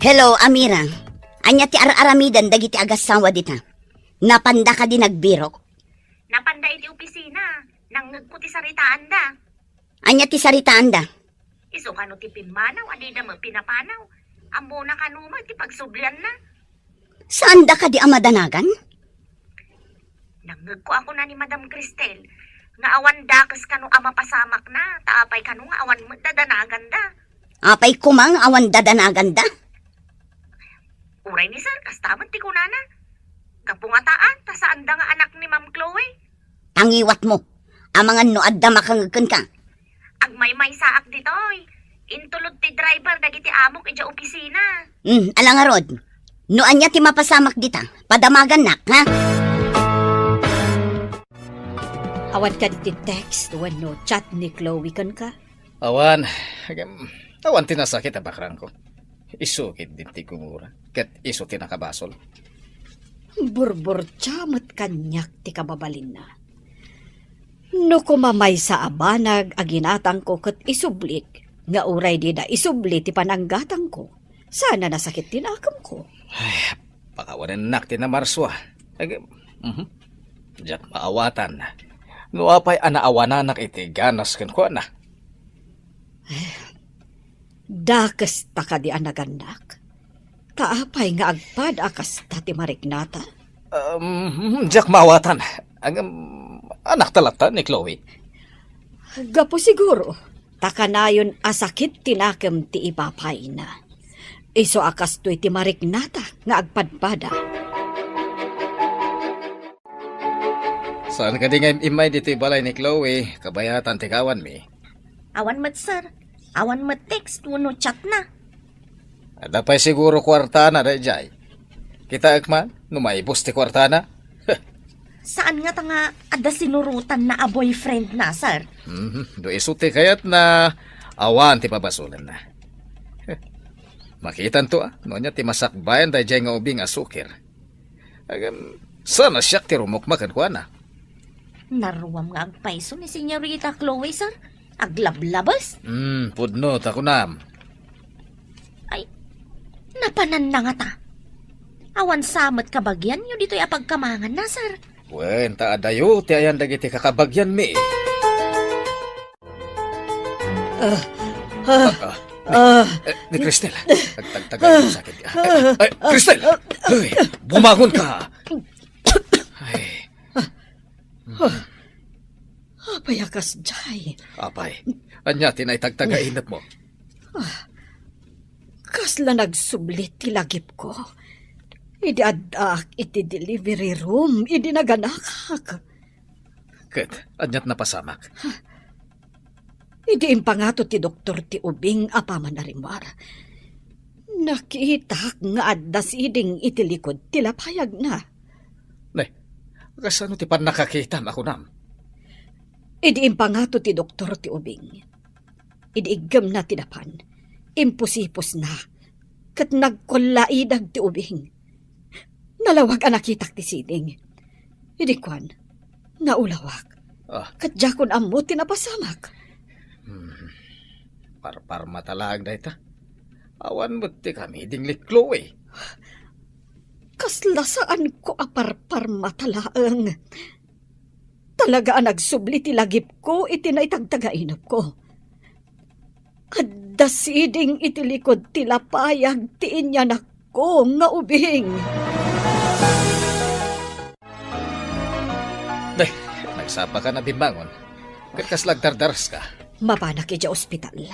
Hello, Amira. Ania ti ar-aramiden dagiti agassawa dita? Napanda kadi nagbirok? Napanda iti opisina. Nangngegko ti saritaanda. Ania ti saritaanda? Isu kano ti pimmanaw a dida met pinapanaw. Ammona kano met ti pagsublianna. Saanda kadi a madanagan? Nangngegko a kuna ni Madam Cristel nga awan dakes kano a mapasamakna, ta apay kano nga awan met dadanaganda. Apay koma nga awan dadanaganda? Uray ni sir, kasta met ti kunana. Gapu nga taan, ta saanda nga anak ni Ma'am Chloe. Pangiwatmo. Amangan no adda makangeg kenka. Agmaymaysaak ditoy. Intulod ti driver dagiti amok idiay opisina. Hmm, ala ngarud. No ania ti mapasamak dita, padamagannak, ha? Awan kadi ti text wenno chat ni Chloe kenka? Awan, agem, awan ti nasakit a bakrangko. Isu ketdin ti gungura, ket isu ti nakabasol. Burburtia met kaniak ti kababalinna. No koma maysa a banag a ginatangko ket isublik, nga uray dida isubli ti pananggatangko, saan a nasakit ti nakemko. Ay, pakawanennak ti namarsua. Agem, mhm. Diak maawatan. No apay a naawananak iti ganas kenkuana. Dakes ta kadi a nagannak? Ta apay nga agpada a kasta ti mariknata? Um, diak maawatan. Ang, um, anakta latta ni Chloe. Gapu siguro, ta kanayon a sakit ti nakem ti ipapayna. Isu a kastoy ti mariknata nga agpadpada. Saan kadi nga im-immay ditoy balay ni Chloe, kabayatan ti gawanmi? Awan met, sir. Awan met text wenno chatna. Adda pay siguro kuartana daydiay. Kitaek man, no maibus ti kuartana. Saan ngata nga adda sinurotanna a boyfriendna, sir? Mhm. No isu ti kayatna, awan ti pabasolenna. Makitanto, a, no ania ti masakbayan daydiay nga ubing a sukir. Agem, saan a siak ti rumukma kenkuana? Naruam nga agpayso ni Señorita Chloe, sir. Aglablabes. Hmm, pudno ta kunam. Ay, napananna ngata. Awan sa met kabagianyo ditoy a pagkamanganna, sir. Wen, ta adayo ti ayan dagiti kakabagianmi. Ah, ah, ah, ah. Eh, ni Cristel. Tagtagtagay mo sakit. Ah, ah, ay, Cristel! Ay, bumangon ka! Ay. Apay a kasdiay? Apay, ania ti naitagtagainep mo? Ah, kasla nagsubli ti lagipko. Idi addaak iti delivery room, idi naganakak. Ket, ania't napasamak? Idi impangato ti doktor ti ubing a pamanarimuar, nakitak nga adda siding iti likod ti lapayagna. Ne, kasano ti pannakakitam a kunam? Idi impangato ti doktor ti ubing, idi iggemna ti napan, impusipusna, ket nagkullaidag ti ubing. Nalawag a nakitak ti siding. Idi kuan, naulawak. Ah. Ket diakon ammo ti napasamak. Hmm. Parparmata laeng dayta. Awan met ti kamiding ni Chloe. Kasla saanko a parparmata laeng. Talaga a nagsubli ti lagipko iti naitagtagainepko. Adda siding iti likod ti lapayag ti inyanakko nga ubing. Day, nagsapa ka na bimmangon. Ket kasla agdardaras ka? Mapanak idiay ospital.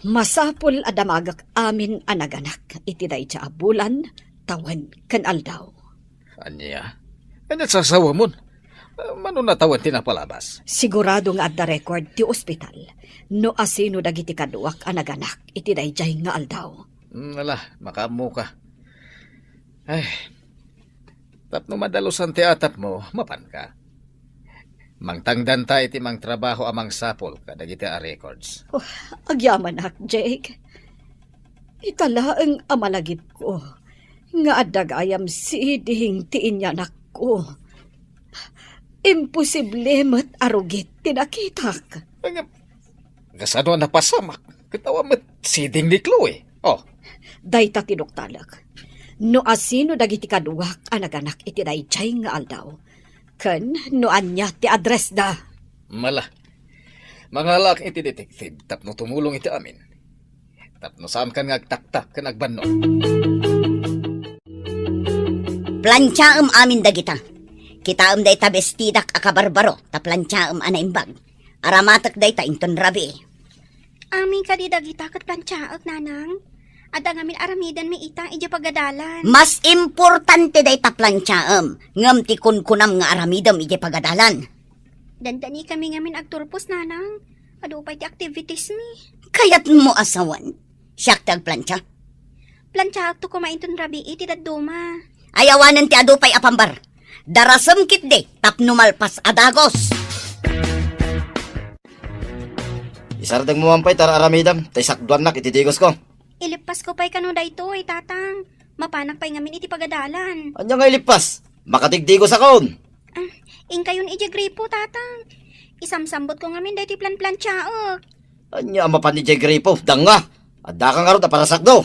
Masapul a damagak amin a naganak iti dayta a bulan, tawen, ken aldaw. Ania? Ania sasawamon? Mano natawen ti napalabas? Sigurado nga adda record ti ospital no asino dagiti kaduak a naganak iti daydiay nga aldaw. Hmm, ala, makaammo ka. Ay, tapno madalusan ti atapmo, mapanka. Mangtangdanta iti mangtrabaho a mangsapul kadagiti a records. Oh, agyamanak, Jake. Ita laeng a malagipko nga adda gayam siding ti inyanakko. Imposible met a rugit ti nakitak. Ngem, kasano a napasamak? Ket awan met siding ni Chloe. Oh. Dayta ti duktalek. No asino dagiti kaduak a naganak iti daydiay nga aldaw, ken no ania ti addressda. Mala, mangalaak iti detective tapno tumulong iti amin. Tapno saankan nga agtaktak ken agbannog. Plantiaem amin dagita. Kitaem dayta bestidak a kabarbaro ta plantiaem a naimbag. Aramatek dayta inton rabii. Amin kadi dagita ket plantiaek, nanang? Adda ngamin aramidenmi ita idiay pagadalan. Mas importante dayta plantiaem, ngem ti kunkunam nga aramidem idiay pagadalan. Dandanikami ngamin agturpos, nanang. Adu pay ti activitiesmi. Kayatmo a sawen, siak ti agplantia? Plantiaekto koma inton rabii ti dadduma. Ay awanen ti adu pay a pambar. Darasem ketdi tapno malpas a dagos. Isardengmo man pay ta ar-aramidem, ta isakduannak iti digosko. Ilippasko pay kano daytoy, tatang. Mapanak pay ngamin iti pagadalan. Ania nga ilippas? Makadigdigosakon. Ah, inkayon idiay gripo, tatang. Isamsambutko ngamin daytoy planplantiaek. Ania a mapan idiay gripo? Danga. Addaka ngarud a parasakdo.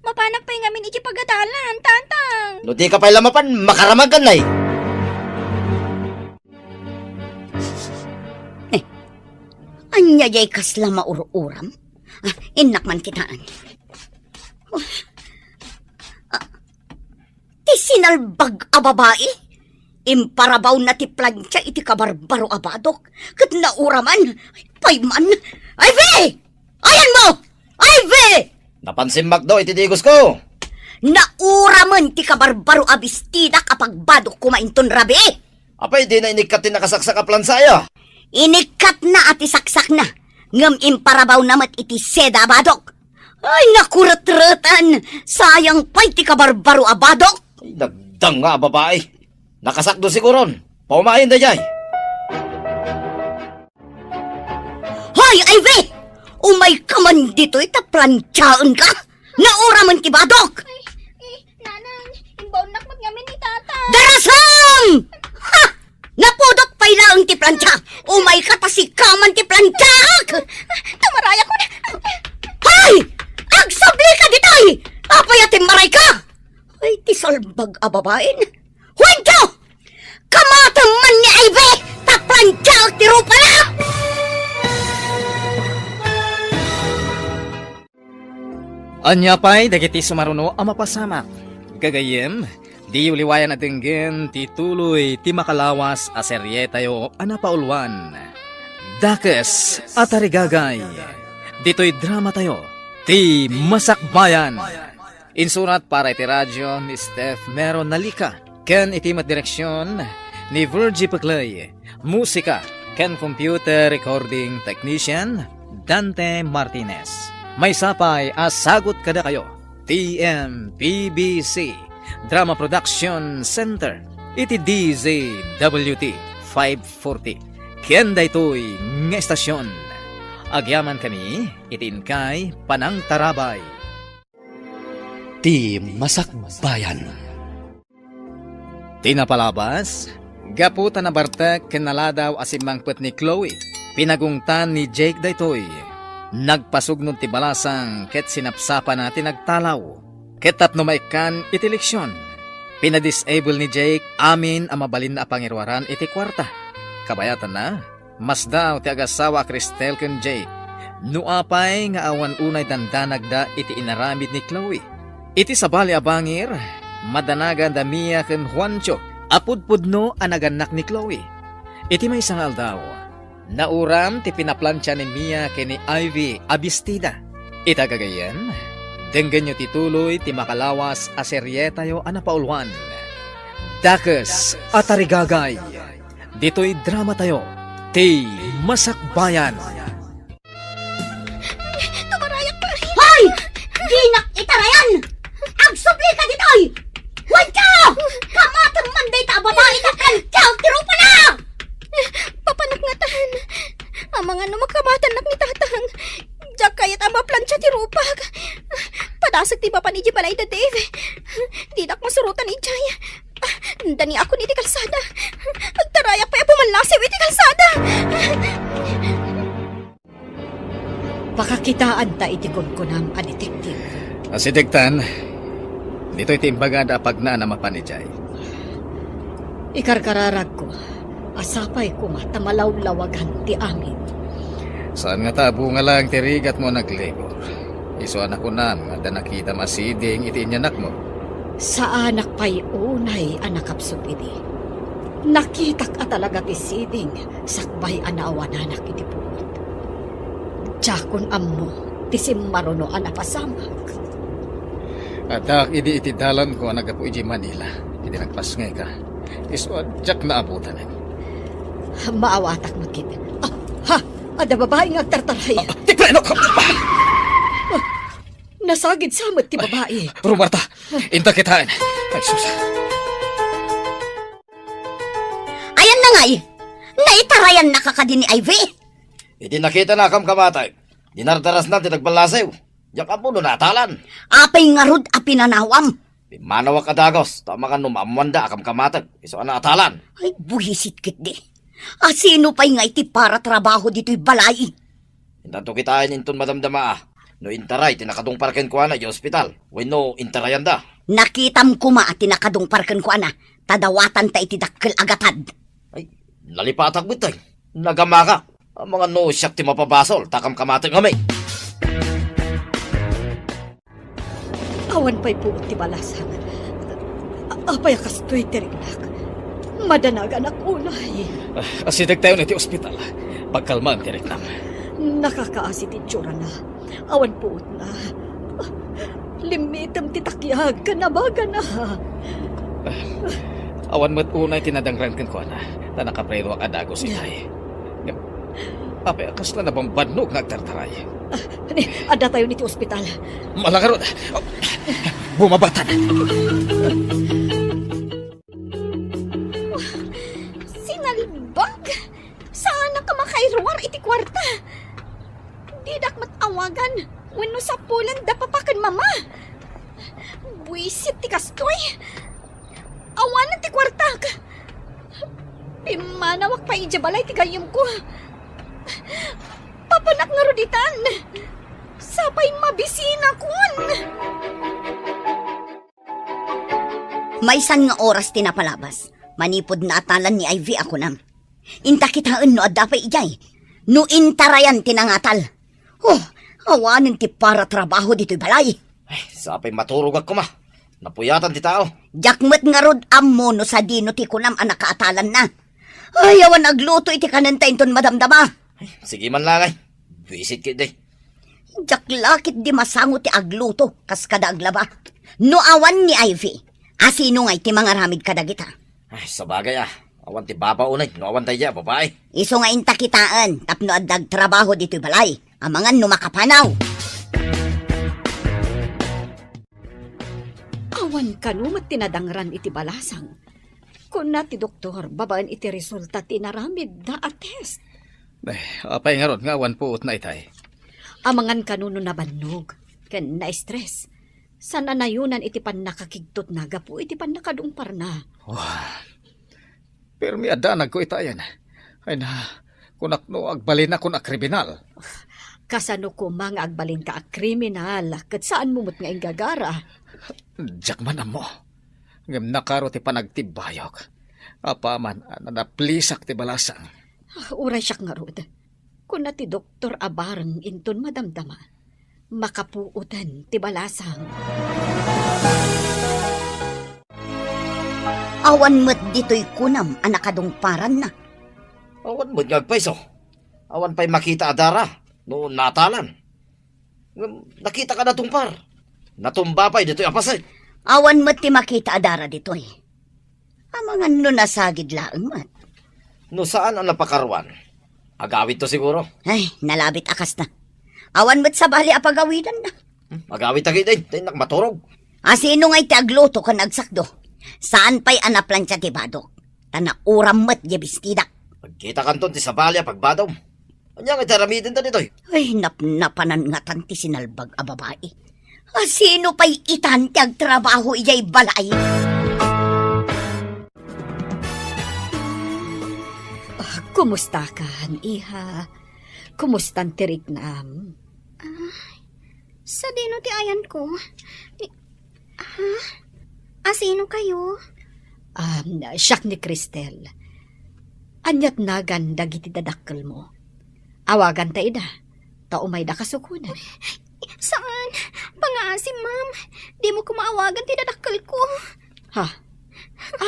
Mapanak pay ngamin idiay pagadalan, tatang. No dika pay la mapan, makaramagkan nay. Eh, ania jay kasla maur-uram? Ah, innak man kitaen. Ah, ti sinalbag a babai, imparabawna ti plantia iti kabarbaro a badok, ket nauraman. Pay man. Ivy! Ayanmo! Ivy! Napan simmakdo iti digosko. Nauramen ti kabarbaro a bestidak a pagbadok koma inton rabii. Apay dina inikkat ti nakasaksak a plansa aya? Inikkatna a ti saksakna, ngem imparabawna met iti seda a badok. Ay, nakuretretan! Sayang pay ti kabarbaro a badok! Ay, nagdanga a babai. Nakasakdo siguron. Paumayen daydiay. Hoy, Ivy! Umayka man ditoy ta plantiaenka! Nauramen ti badok! Ay, eh, nanang, imbaonnak met ngamin ni Tata. Darasem! Ha! Napudot pay laeng ti plantia! Umayka ta sika man ti plantiaek! Tumarayak ko na! Hoy! Agsablika ditoy! Apay a timmarayka? Ay, ti salbag a babaen! Wencho! Kamatem man ni Ivy! Ta plantiaek ti rupana! Ania pay dagiti sumaruno a mapasamak? Gagayyem, diyo liwayan a denggen ti tuloy ti makalawas a serietayo a napauluan, Dakes a Tarigagay. Ditoy dramatayo, Ti Masakbayan. Insurat para iti radio ni Steph Mero Nalica, ken iti met direksion ni Virgie Peclay, musika ken computer recording technician Dante Martinez. Maysa pay a sagut kadakayo ti M P B C Drama Production Center iti D Z W T five forty ken daytoy nga estasion. Agyamankami iti inkay panangtarabay. Ti Masakbayan. Ti napalabas, gapu ta nabartek ken naladaw a simmangpet ni Chloe, pinagungtan ni Jake daytoy. Nagpasugnod ti balasang ket sinapsapana ti nagtalaw. Ket tapno maikkan iti leksion, pinadisable ni Jake amin a mabalinna a pangiruaran iti kuarta. Kabayatanna, masdaaw ti agasawa a Cristel ken Jake, no apay nga awan unay dandanagda iti inaramid ni Chloe. Iti sabali a bangir, madanagan da Mia ken Juancho a pudpudno a nagannak ni Chloe. Iti maysa nga aldaw, nauram ti pinaplantia ni Mia ken ni Ivy a bestida. Ita gagayyem, denggenyo ti tuloy ti makalawas a serietayo a napauluan, Dakes a Tarigagay. Ditoy dramatayo, Ti Masakbayan. Tumarayak, pare! Hoy! Dinak itarayan! Agsubli ka ditoy! Juancho! Kamatem man dayta a babai ta plantiaek ti rupana! Papanak ngatan. Amangan no makamatannak ni Tatang. Diak kayat a maplantia ti rupak. Padasek ti mapan idiay balay da Dave. Dinak masurotan idiay. Dandaniakon iti kalsada. Agtaraya Manlasew iti kalsada! Pakakitaanta iti kunkunam a detective. Asidegtan, ditoy ti imbagada a pagnaan a mapan idiay. Ikarkararagko a sapay koma ta malawlawagan ti amin. Saan nga ta a bunga laeng ti rigatmo a naglibur. Isu a nakunam nga adda nakitam a siding iti inyanakmo. Saanak pay unay a nakapsut idi. Nakitak a talaga ti siding sakbay a naawananak iti puot. Diakon ammo ti simmaruno a napasamak. Addaak idi iti dalanko a naggapu idiay Manila, idi nagpasngayka. Isu a diak naabutanen. Maawatak met ketdi. Ah, ha! Adda babai nga agtartaray. Ah, ti prenok! Ah, nasagid sa met ti babai. Rumarta, inta kitaen. Ay, sus. Ayan na ngay! Naitarayannaka kadi ni Ivy? Idi nakitana a kamkamatek, dinardarasna ti nagballasew. Diak ammo no naatalan. Apay ngarud a pinanawam? Pimmanawak a dagus, ta amangan no maammoanda a kamkamatek, isu a naatalan. Ay, buisit ketdi. Asino pay ngay ti paratrabaho ditoy balay? Intanto kitaen inton madamdama a no intaray ti nakadungpar kenkuana idiay ospital wenno intarayanda. Nakitam koma ti nakadungpar kenkuana, ta dawatanta iti dakkel a gatad. Ay, nalipatak met ay. Nagamaka. Amangan no siak ti mapabasol, ta kamkamatek ngamin. Awan pay puot ti balasang. A-, apay a kastoy ti riknak? Madanaganak unay. Ah, asidegtayon iti ospital. Pagkalmaem ti riknam. Nakakaasi ti itsurana. Awan puotna. Limmitem ti takiag ken abagana. Ah, awan met unay ti nadangran kenkuana, ta nakaprenuak a dagus itay. Ngem, apay a kasla nabambannog nga agtartaray? Ah, ni, addatayon iti ospital. Malangarod. Bumabatan. Sinalbag! Saanak a makairuar iti kuarta. Didak met awagan wenno sapulen da papa ken mama. Buisit ti kastoy. Awanen ti kuartak. Pimmanawak pay idiay balay ti gayyemko. Papanak ngarud itan. Sapay mabisinakon. Maysan nga oras ti napalabas, manipud naatalan ni Ivy a kunam. Inta kitaen no adda pay idiay. No intarayan ti nangatal. Oh, awanen ti paratrabaho ditoy balay. Ay, sapay maturogak koma. Napuyatan ti tao. Diak met ngarud ammo no sadino ti kunam a nakaatalanna. Ay, awan agluto iti kanenta inton madamdama. Ay, sige man la ngay. Buisit ketdi. Diak la ketdi masango ti agluto kas kada aglaba. No awan ni Ivy, asino ngay ti mangaramid kadagita? Ay, sabagay a. Awan ti baba unay no awan daydiay a babai. Isu nga inta kitaen tapno adda agtrabaho ditoy balay. Amangan no makapanaw. Awan kano met ti nadangran iti balasang. Kuna ti doktor, babaen iti resulta ti inaramidda a test. Eh, apay ngarud nga awan puotna itay? Amangan kano no nabannog ken na-stress. Saan a nayonan iti pannakakigtotna gapu iti pannakadungparna. Wah, permi a danagko itayen. Ay na, kunak no agbalinakon a kriminal. Kasano koma nga agbalinka a kriminal, ket saanmo met nga inggagara? Diak man ammo. Ngem nakaro ti panagtibbayok. Apaman a nanaplisak ti balasang. Ah, uray siak ngarud. Kuna ti doktor a bareng inton madamdama, makapuoten ti balasang. Awan met ditoy kunam a nakadungparanna. Awan met nga agpayso. Awan pay makita a dara no natalan. Ngem nakitak a natungpar. Natumba pay ditoy a paset. Awan met ti makita a dara ditoy. Amangan no nasagid laeng met. No saan a napakaruan, agawidto siguro. Ay, nalabit a kasta. Awan met sabali a pagawidanna. Hmm, agawidta ketdi, ta innak maturog. Asino ngay ti agluto ken agsakdo? Saan pay a naplansia ti badok? Ta nauram met diay bestidak. Agkitakanton ti sabali a pagbadom. Ania nga ti aramidenta ditoy? Ay, napnapanan ngatan ti sinalbag a babai. Asino pay itan ti agtrabaho idiay balay? Ah, kumusta kan, iha? Kumustan ti riknam? Ah, sadino ti ayanko? I-, ha? Asino kayo? Um, siak ni Cristel. Aniat nagan dagiti dadakkelmo? Awaganta ida, ta umayda kasukonan. Saan? Pangaasim, ma'am. Dimo koma awagan ti dadakkelko. Ha?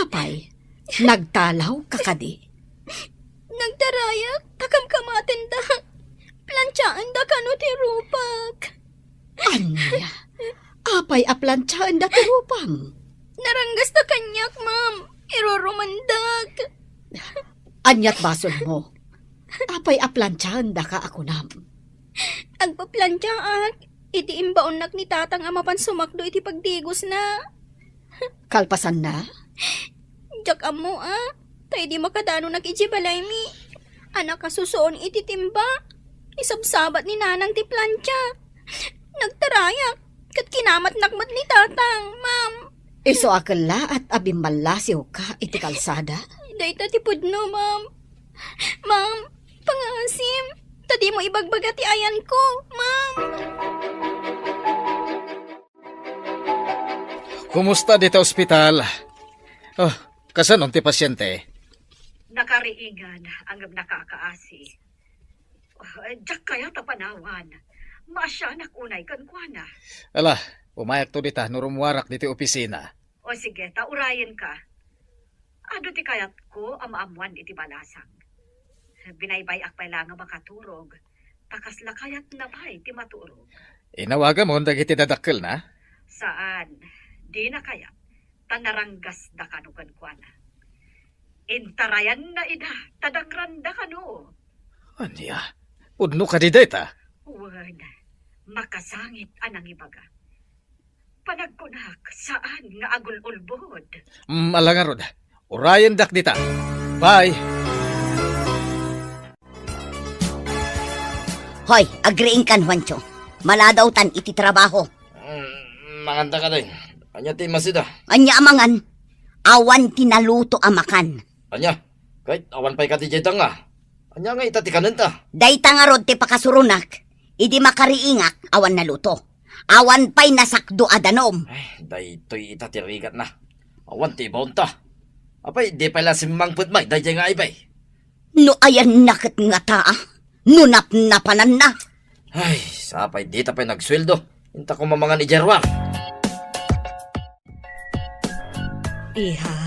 Apay, nagtalawka kadi? Nagtarayak, ta kamkamatendak. Plantiaendak kano ti rupak. Ania? Apay a plantiaenda ti rupam? Naranggasta kaniak, ma'am. Irurumandak. Aniat basolmo? Apay a plantiaendaka a kunam? Agpaplantiaak iti imbaonnak ni tatang a mapan sumakdo iti pagdigosna. Kalpasanna? Diak ammo, a. Ta idi makadanonak idiay balaymi, a nakasusuon iti timba, isabsabat ni nanang ti plantia. Nagtarayak, ket kinamatnak met ni tatang, ma'am. Isu a kellaat a bimmallasiwka iti kalsada? Dayta ti pudno, ma'am. Ma'am, pangaasim, ta dimo ibagbaga ti ayanko, ma'am. Kumusta dita ospital? Oh, kasano ti pasiente? Nakariingan, ngem nakakaasi. Oh, diak kayat a panawan. Maasianak unay kenkuana. Ala, umayakto dita no rummuarak diti opisina. O sige, ta urayenka. Adu ti kayatko a maammuan iti balasang. Binaybay-ak pay la nga makaturog, ta kasla kayatna pay ti maturog. Inawagamon dagiti dadakkelna? Saan, dina kayat, ta naranggasda kano kenkuana. Intarayanna ida, ta dangranda kano. Ania? Pudno kadi dayta? Wen, makasangit a nangibaga. Panagkunak, saan nga agul-ulbod. Mm, ala ngarud. Urayendak dita. Bye. Hoy, agriingkan, Juancho. Maladawtan iti trabaho. Mm, manganta kadi. Ania ti masida? Ania a mangan? Awan ti naluto a makan. Ania? Ket awan pay kadi dayta nga. Ania nga ita ti kanenta? Dayta ngarud ti pakasuronak. Idi makariingak, awan naluto. Awan pay nasakdo a danum. Ay, daytoy ita ti rigatna. Awan ti ibaonta. Apay, di pay la simmangpet may daydiay nga aybay. No ayanna ket ngata, a? No napnapananna? Ay, sapay dita pay nagsueldo. Inta ko mamangan idiay ruar. Iha,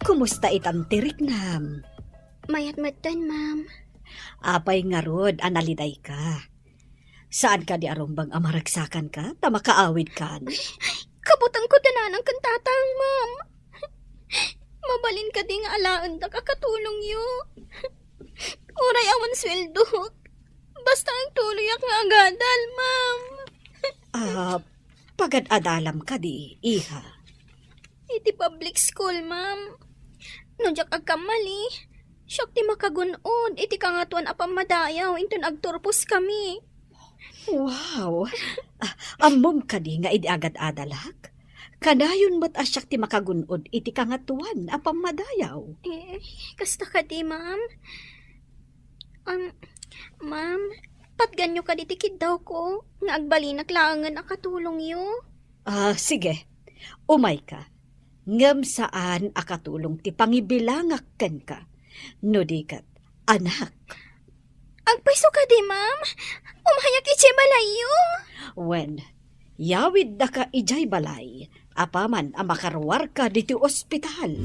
kumusta itan ti riknam? Mayat metten, ma'am. Apay ngarud a nalidayka? Saan kadi a rumbeng a maragsakanka ta makaawidkan? Kabutengko ti nanang ken tatang, ma'am. Mabalin kadi nga alaendak a katulongyo? Uray awan sueldok, basta agtuloyak nga agadal, ma'am. Ah, pagad-adalam kadi, iha? Iti public school, ma'am. No diak agkammali, siak ti makagun-od iti Kangatoan a Pammadayaw inton agturpos kami. Wow! Ah, ammom kadi nga idi agad-adalak, kanayon met a siak ti makagun-od iti Kangatoan a Pammadayaw? Eh, kasta kadi, ma'am? Um, ma'am, patganyo kadi ti kiddawko nga agbalinak laengen a katulongyo? Ah, sige. Umayka. Ngem saan a katulong ti pangibilangak kenka. No di ket, anak. Agpayso kadi, ma'am? Umayak idiay balayyo. Wen, yawiddaka idiay balay, apaman a makaruarka ditoy ospital.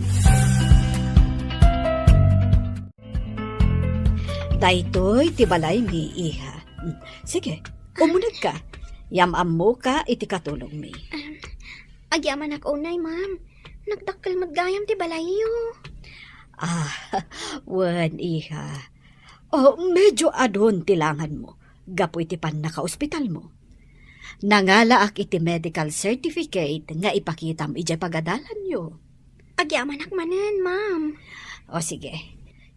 Daytoy ti balaymi, iha. Mm, sige, umunegka. Yam-ammoka iti katulongmi. Agyamanak unay, ma'am. Nagdakkel met gayam ti balayyo. Ah, wen, iha. Oh, medyo adun ti langanmo gapu iti pannakaospitalmo. Nangalaak iti medical certificate nga ipakitam idiay pagadalanyo. Agyamanak manen, ma'am. O sige,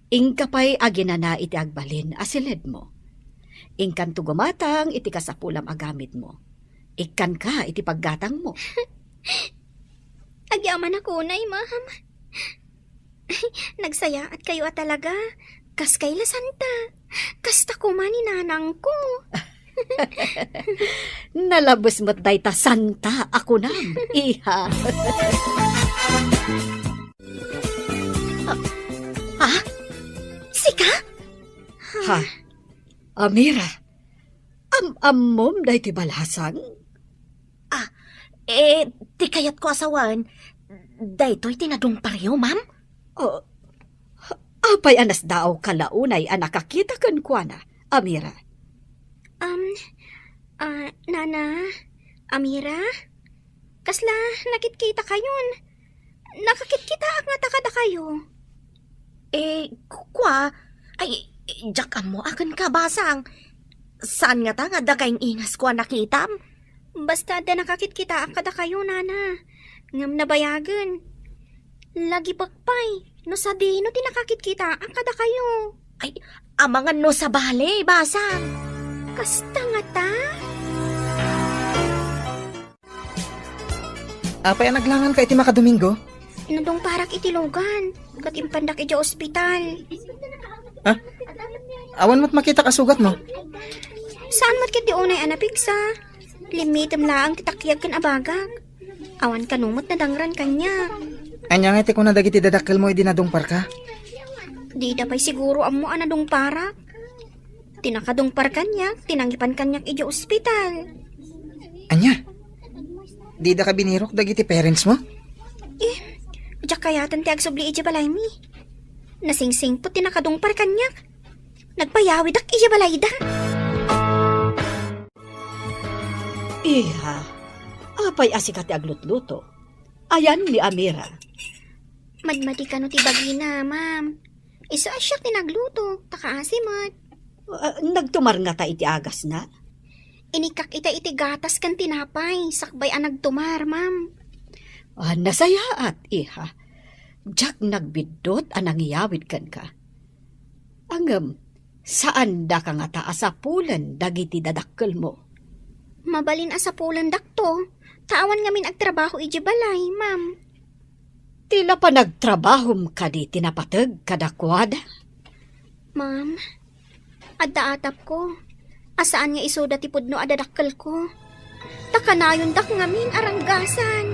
inka pay aginana iti agbalin a siledmo. Inkanto gumatang iti kasapulam a gamitmo. Ikkanka iti paggatangmo. Agyamanak unay, ma'am. Nagsayaatkayo a talaga. Kas kay la santa. Kasta koma ni nanangko. Nalabes met dayta santa a kunam, iha. Ah, ah? Sika? Ha? Amira, am-ammom daytoy balasang? Ah, eh, ti kayatko a sawen, daytoy ti nadungparyo, ma'am? Oh, apay a nasdaaw ka la unay a nakakita kenkuana, Amira? Um, ah, Nana, Amira? Kasla nakitkitakayon? Nakakitkitaak ngata kadakayo. Eh, ku-, kua, ay, diak ammo a kenka, basang. Saan ngata nga adda kaing-ingasko a nakitam? Basta adda nakakitkitaak kadakayo, Nana. Ngem nabayagen. Lagipek pay, no sadino ti nakakitkitaak kadakayo. Ay, amangan no sabali, basang. Kasta ngata? Apay a naglanganka iti makadomingo? Nadungparak iti lugan, ket impandak idiay ospital. Ah? Awan met makitak a sugatmo? Saan met ketdi unay a napigsa? Limmitem laeng ti takyag ken abagak. Awan kano met nadangran kaniak. Ania ngay ti kuna dagiti dadakkelmo idi nadungparka? Dida pay siguro ammo a nadungparak. Ti nakadungpar kaniak, ti nangipan kaniak idiay ospital. Ania? Didaka binirok dagiti parentsmo? Eh, diak kayaten ti agsubli idiay balaymi. Nasingsingpet ti nakadungpar kaniak. Nagpayawidak idiay balayda. Iha, apay a sika ti aglutluto? Ayan ni Amira. Madmadi kano ti bagina, ma'am. Isu a siak ti nagluto, ta kaasi met. Ah, nagtumar ngata iti agasna? Inikkak ita iti gatas ken tinapay, sakbay a nagtumar, ma'am. Ah, nasayaat, iha. Diak nagbiddut a nangiyawid kenka. Ngem, saandaka ngata a sapulen dagiti dadakkelmo? Mabalin a sapulendakto, ta awan ngamin agtrabaho idiay balay, ma'am. Ti la panagtrabahom kadi ti napateg kadakuada? Ma'am, adda atapko a saan nga isuda ti pudno a dadakkelko. Ta kanayondak ngamin a ranggasan.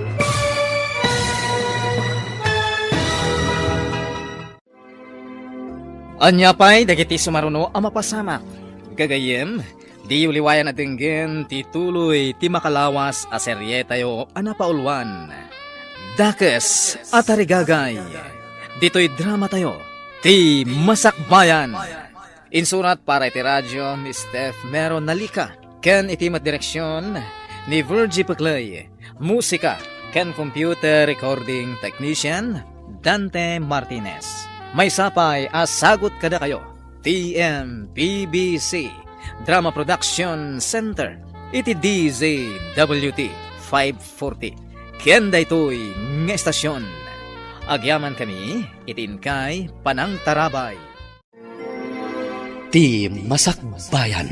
Ania pay dagiti sumaruno a mapasamak? Gagayyem, diyo liwayan a denggen ti tuloy ti makalawas a serietayo a napauluan, Dakes a Tarigagay. Ditoy dramatayo, Ti Masakbayan. Insurat para iti radio ni Steph Mero Nalica, ken iti met direksion ni Virgie Peclay. Musika ken computer recording technician, Dante Martinez. Maysa pay a sagut kadakayo, T M P B C Drama Production Center, iti D Z W T five forty. Ken daytoy nga estasion, agyamankami iti inkay panangtarabay. Ti Masakbayan.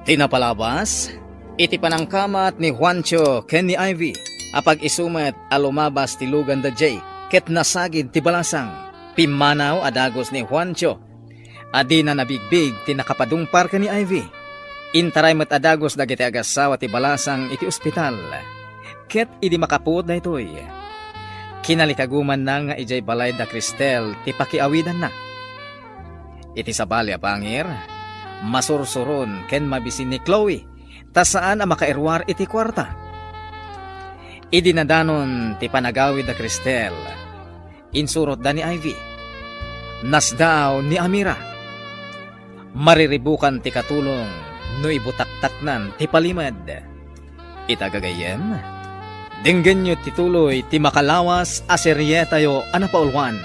Ti napalabas, iti panangkamat ni Juancho ken ni Ivy, a pag-isu met a lumabas ti lugan da Jake ket nasagid ti balasang. Pimmanaw a dagus ni Juancho a dina nabigbig ti nakapadungpar ken ni Ivy. Intaray met a dagus dagiti agassawa ti balasang iti ospital. Ket idi makapuot daytoy, kinalikagumanna nga idiay balay da Cristel ti pakiawidanna. Iti sabali a pangir, masursuron ken mabisin ni Chloe ta saan a makairuar iti kuarta. Idi nadanon ti panagawid da Cristel, insurotda ni Ivy. Nasdaaw ni Amira. Mariribukan ti katulong no ibutaktaknan ti palimed. Ita gagayyem, denggenyo ti tuloy ti makalawas a serietayo a napauluan,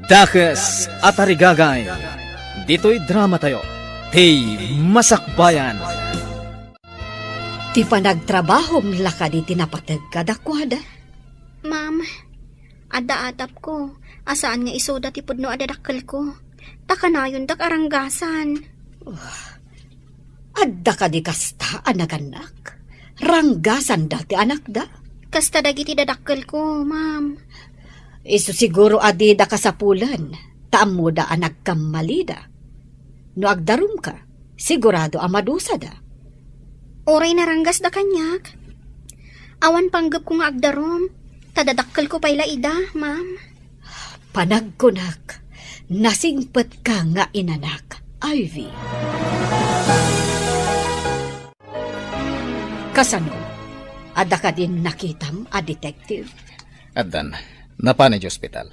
Dakes a Tarigagay. Ditoy dramatayo, Ti Masakbayan. Ti panagtrabahom la kadi ti napateg kadakuada? Ma'am, adda atapko a saan nga isuda ti pudno a dadakkelko. Ta kanayondak a ranggasan. Adda kadi kasta a nagannak? Ranggasanda ti anakda? Kasta dagiti dadakkelko, ma'am. Isu siguro a dida kasapulen. ta ammoda a nagkammalida. No agdarumka, sigurado a madusada. Uray naranggasda kaniak. Awan panggepko nga agdarum, ta dadakkelko pay la ida, ma'am. Panagkunak, nasingpetka nga inanak, Ivy. Kasano? Adda kadin nakitam a detective? Addan, napan idiay ospital.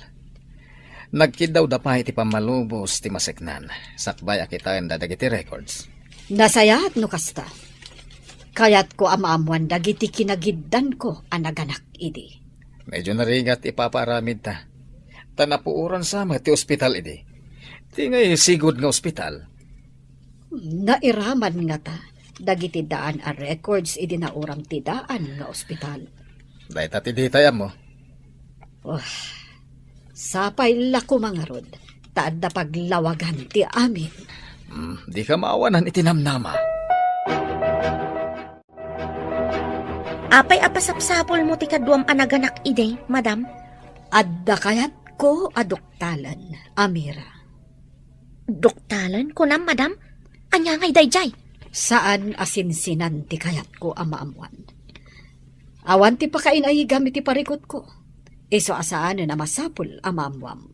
Nagkiddawda pay iti pammalubos ti maseknan, sakbay a kitaenda dagiti records. Nasayaat no kasta. Kayatko a maammoan dagiti kinagiddanko a naganak idi. Medyo narigat ti ipapaaramidta. Ta napuoran sa met ti ospital idi. Ti ngay sigud nga ospital. Nairaman ngata dagiti daan a records idi nauram ti daan nga ospital. Dayta ti ditay ammo. Oh, sapay la koma ngarud, ta adda paglawagan ti amin. Hmm, dika maawanan iti namnama. Apay a pasapsapulmo ti kaduam a naganak idi, madam? Adda kayatko a duktalen, Amira. Duktalen, kunam, madam? Ania ngay daydiay? Saan a sinsinan ti kayatko a maammoan. Awan ti pakainaigam iti parikutko. Isu a saanen a masapul a maammoam.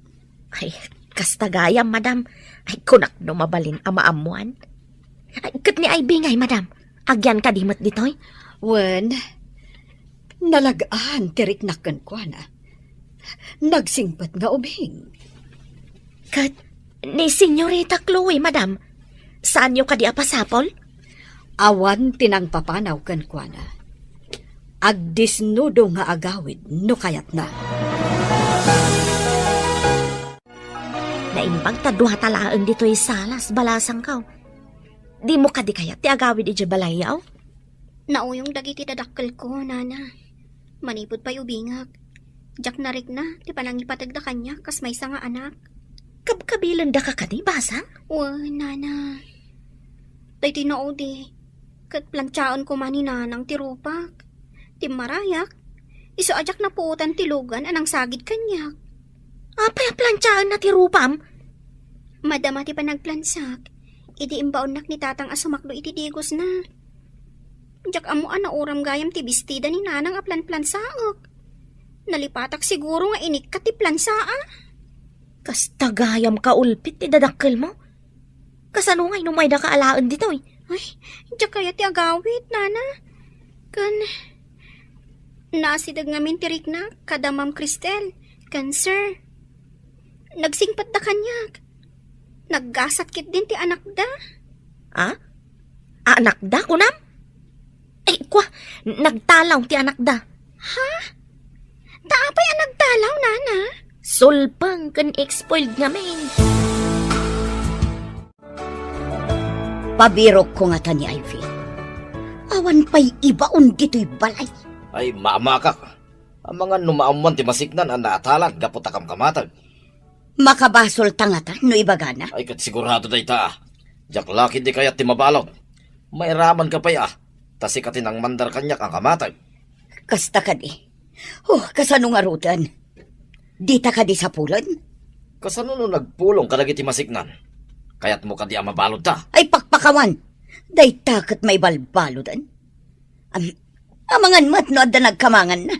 Ay, kasta gayam, madam. Ay, kunak no mabalin a maammoan. Ay, ket ni Ivy ngay, madam? Agyan kadi met ditoy? Wen, nalag-an ti riknak kenkuana. Nagsingpet nga ubing. Ket ni Senyorita Chloe, madam, saanyo kadi a pasapul? Awan ti nangpapanaw kenkuana. Agdisnudo nga agawid no kayatna. Naimbag ta duata laeng ditoy salas, balasangko. Dimo kadi kayat ti agawid idiay balayyo? Nauyong dagiti dadakkelko, nana. Manipud pay ubingak, diak narikna ti panangipategda kaniak kas maysa nga anak. Kabkabilendaka kadi, basang? Wen, nana. Daytoy naudi, ket plantiaen koma ni nanang ti rupak. Timmarayak, isu a diak napuotan ti lugan a nangsagid kaniak. Apay a plantiaenna ti rupam? Madama ti panagplansak, idi imbaonnak ni tatang a sumakdo iti digosna. Diak ammo a nauram gayam ti bestida ni nanang a planplansaek. Nalipatak siguro nga inikkat ti plansaa. Kasta gayam kaulpit ti dadakkelmo. Kasano ngay no maydaka alaen ditoy? Ay, diak kayat ti agawid, nana. Ken, naasideg ngamin ti riknak kada Ma'am Cristel ken Sir. Nagsingpetda kaniak. Naggasat ketdin ti anakda. Ah? Anakda, kunam? Ay, kwa, nagtalaw ti anakda. Ha? Ta apay a nagtalaw, nana? Sulpeng ken spoiled ngamin. Pabirokko ngata ni Ivy. Awan pay ibaon ditoy balay. Ay, maamakak. Amangan no maammoan ti masiknan a naatalan gapu ta kamkamateg. Makabasolta ngata no ibagana? Ay, ket sigurado dayta. Diak la ketdi kayat ti mabalud. Mairamanka pay a, ta sika ti nangmandar kaniak a kamateg. Kasta kadi. Oh, kasano ngaruden? Dita kadi sapulen? Kasano no nagpulong kadagiti masiknan? Kayatmo kadi a mabaludta? Ay, pakpakawan! Dayta ket maibalbaluden. Am-, amangan met no adda nagkamanganna.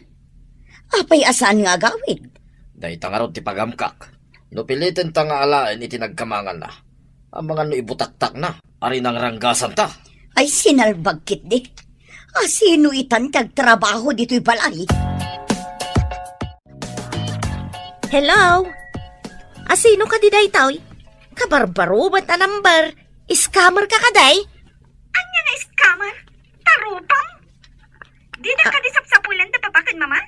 Apay a saan nga agawid? Dayta ngarud ti pagamkak. No pilitenta nga alaen iti nagkamanganna, amangan no ibutaktakna, a rinangranggasanta. Ay, sinalbag ketdi. Asino itan ti agtrabaho ditoy balay? Hello? Asino kadi daytoy? Kabarbarubet a number. Scammer ka kadi? Ania nga scammer? Tarupam? Dida Ah. kadi sapsapulan ta papa ken mama?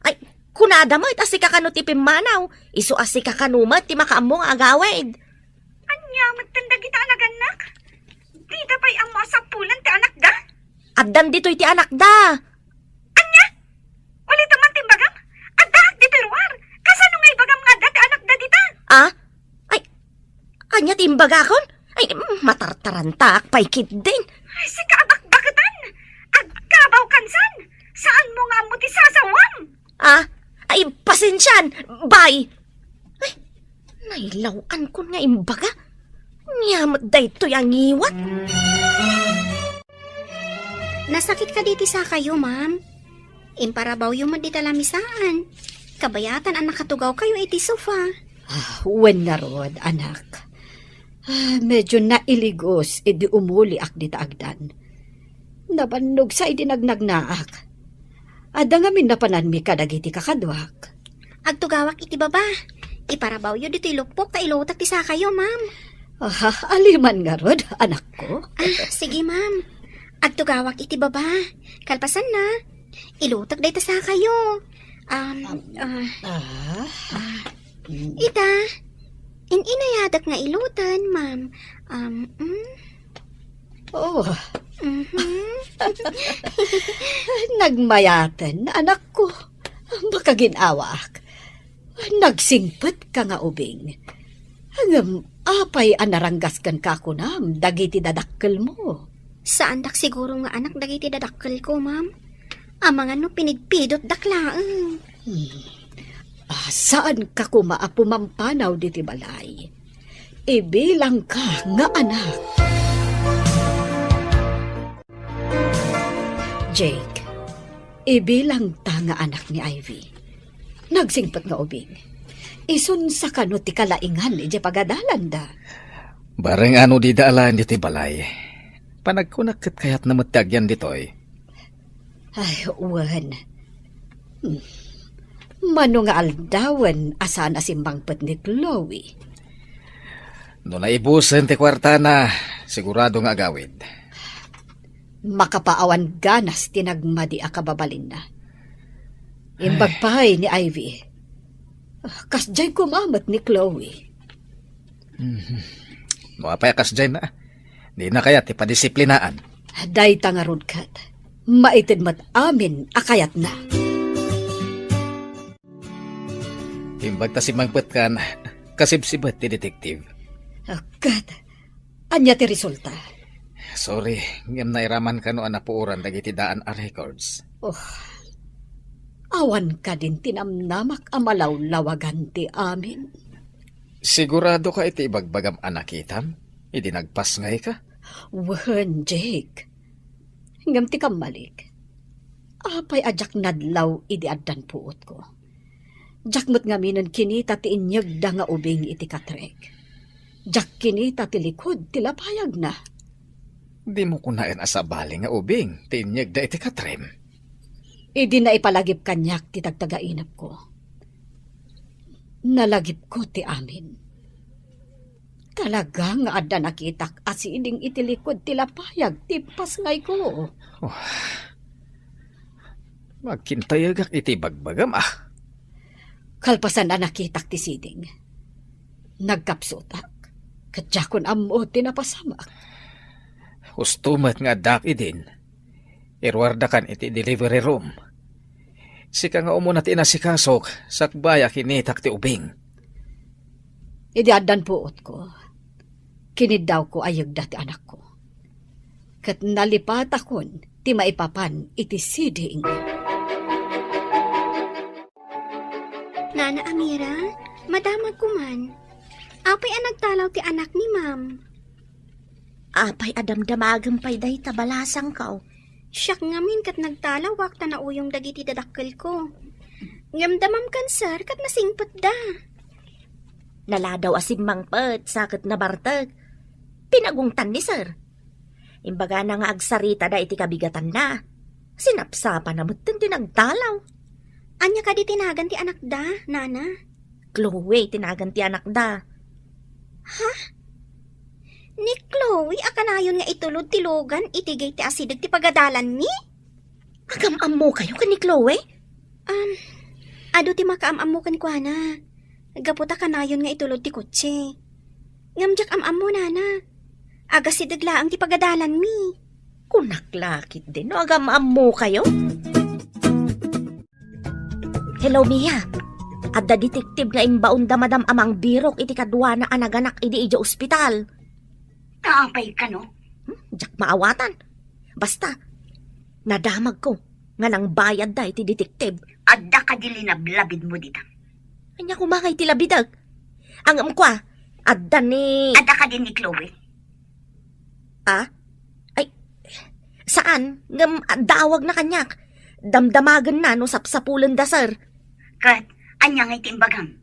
Ay, kunada met a sika kano ti pimmanaw. Isu a sika kano met ti makaammo nga agawid. Ania met dagita a nagannak? Dida pay ammo a sapulan ti anakda? Addan ditoy ti anakda. Ania? Ulitem man ti imbagam? Addaak ditoy ruar. Kasano nga ibagam nga adda ti anakda dita? Ah? Ay, ania ti imbagakon? Ay, mm, matartarantaak pay ketdin. Ay, sika a bakbaketan! Agkabaw kansan! Saanmo nga ammo ti sasawam? Ah? Ay, pasensian! Bye! Ay, Ay, law-ankon nga imbaga. Ania met daytoy a ngiwat? Nasakit kadi ti sakayo, ma'am? Imparabawyo met dita lamisaan. Kabayatan a nakatugawkayo iti sofa. Ah, wen ngarud, anak. Ah, medyo nailigos idi umuliak dita agdan. Nabannog sa idi nagnagnaak. Adda ngamin napananmi kadagiti kakaduak. Agtugawak iti baba. Iparabawyo ditoy lukpok ta ilutek ti sakayo, ma'am. Ah, aliman ngarud, anakko. Ah, sige, ma'am. Agtugawak iti baba. Kalpasanna, ilutek dayta sakayo. Um, ah, Ah, ah, mm. Ita, in-inayadak nga iluten, ma'am. Um, mm. Oh. Mhm. Nagmayaten, anakko. Makagin-awaak. Nagsingpet ka nga ubing. Ngem apay a naranggas ken kakunam dagiti dadakkelmo? Saandak siguro nga anak dagiti dadakkelko, ma'am. Amangan no pinidpidotdak laeng. Hmm. Ah, saan ka koma a pumampanaw diti balay? Ibilang ka nga anak. Jake, ibilang ta nga anak ni Ivy. Nagsingpet nga ubing. Isun sa kano ti kalaingan iti pagadalanda. Bareng ano dida alaen ditoy balay. Panagkunak ket kayatna met ti agyan ditoy. Ay, wen. Hmm. Mano nga aldawen a saan a simmangpet ni Chloe? No naibusen ti kuartana, sigurado nga agawid. Makapaawan ganas ti nagmadi a kababalinna. Imbag Ay. pay ni Ivy. Ah, kasdiay koma met ni Chloe. Mhm. No apay a kasdiay na, dina kayat ti padisiplinaan. Dayta ngarud ket, maited met amin a kayatna. Imbag ta simmangpetkan, kasibsibet ti detective. Ah, ket, ania ti resulta? Sorry, ngem nairaman kano a napuoran dagiti daan a records. Oh, awan kadin ti namnamak a malawlawagan ti amin. Sigurado ka iti ibagbagam a nakitam idi nagpasngay ka? Wen, Jake. Ngem ti kammalik, apay a diak nadlaw idi addan puotko? Diak met ngaminen kinita ti inyegda nga ubing iti katrek. Diak kinita ti likud ti lapayagna. Dimo kunaen a sabali nga ubing ti inyegda iti katrem? Idi naipalagip kaniak ti tagtagainepko, nalagipko ti amin. Talaga nga adda nakitak a siding iti likud ti lapayag ti pasngayko. Oh. Magkintayegak iti bagbagam, ah. Kalpasan a nakitak ti siding, nagkapsutak, ket diakon ammo ti napasamak. Husto met nga addaak idin. Iruardakan iti delivery room. Sika nga umuna ti inasikasok, sakbay a kinitak ti ubing. Idi addan puotko, kiniddawko a yegda ti anakko. Ket nalipatakon ti maipapan iti siding. Nana Amira, madamagko man. Apay a nagtalaw ti anak ni Ma'am? Apay a damdamagem pay dayta balasangko? Siak ngamin ket nagtalawak ta nauyong dagiti dadakkelko. Ngem da Ma'am Cancer ket nasingpetda. Naladaw a simmangpet sa ket nabartek. Pinagungtan ni Sir. Imbagana nga agsaritada iti kabigatanna. Sinapsapana metten ti nagtalaw. Ania kadi ti nagan ti anakda, Nana? Chloe ti nagan ti anakda. Ha? Ni Chloe a kanayon nga itulod ti lugan iti gay ti asideg ti pagadalanmi? Agam-ammokayo ken ni Chloe? Um, adu ti makaam-ammo kenkuana. Gapu ta kanayon nga itulod ti kotse. Ngem diak am-ammo, Nana. Agasideg laeng ti pagadalanmi. Kunak la ketdi no agam-ammokayo. Hello, Mia. Adda detective nga imbaon da Madam Amang Birok iti kaduana a naganak idi idiay ospital. Apay kano? Hmm, diak maawatan. Basta, nadamagko nga nangbayadda iti detective. Adda kadi linablabidmo dita? Ania koma nga iti labidek? Ngem kua, adda ni— Adda kadi ni Chloe? Ah? Ay, saan. Ngem, ah, dawagna kaniak. Damdamagenna no sapsapulenda, sir. Ket, ania ngay ti imbagam?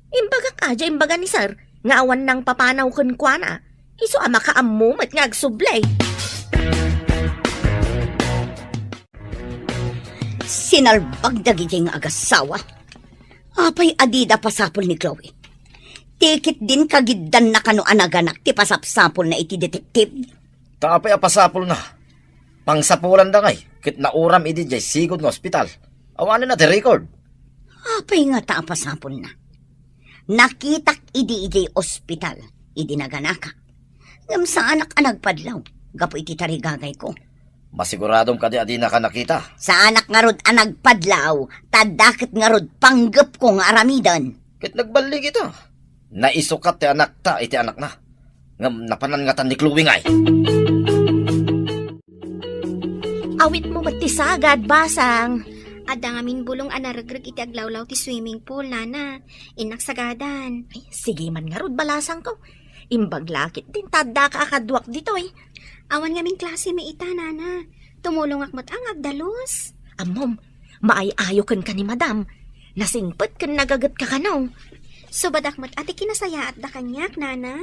Imbagak a, diay imbaga ni sir, nga awan nangpapanaw kenkuana. Isu a makaammo met nga agsubli. Sinalbag dagiti nga agasawa. Apay a dida pasapul ni Chloe? Ti ketdin kagiddanna kano a naganak ti pasapsapulna iti detective? Ta apay a pasapulna? Pangsapulanda ngay, ket nauram idi diay sigud nga ospital. Awanen a ti record. Apay ngata a pasapulna? Nakitak idi idiay ospital, idi naganaka. Ngem saanak a nagpadlaw gapu iti tarigagayko. Masiguradom kadi a dinaka nakita? Saanak ngarud a nagpadlaw, ta adda ket ngarud panggepko nga aramiden. Ket nagballig ita. Naisukat ti anakta iti anakna. Ngem napanan ngatan ni Chloe ngay. Awitmo met ti sagad, basang. Adda ngamin bulong a naregreg iti aglawlaw ti swimming pool, nana. Innak sagadan. Ay, sige man ngarud, balasangko. Imbag la ketdin ta addaka a kaduak ditoy. Awan ngamin klase mi ita, nana. Tumulongak met a nga agdalus. Ammom, maay-ayo kenka ni madam. Nasingpet ken nagagetka kano. Subadak met a ti kinasayaatda kaniak, nana.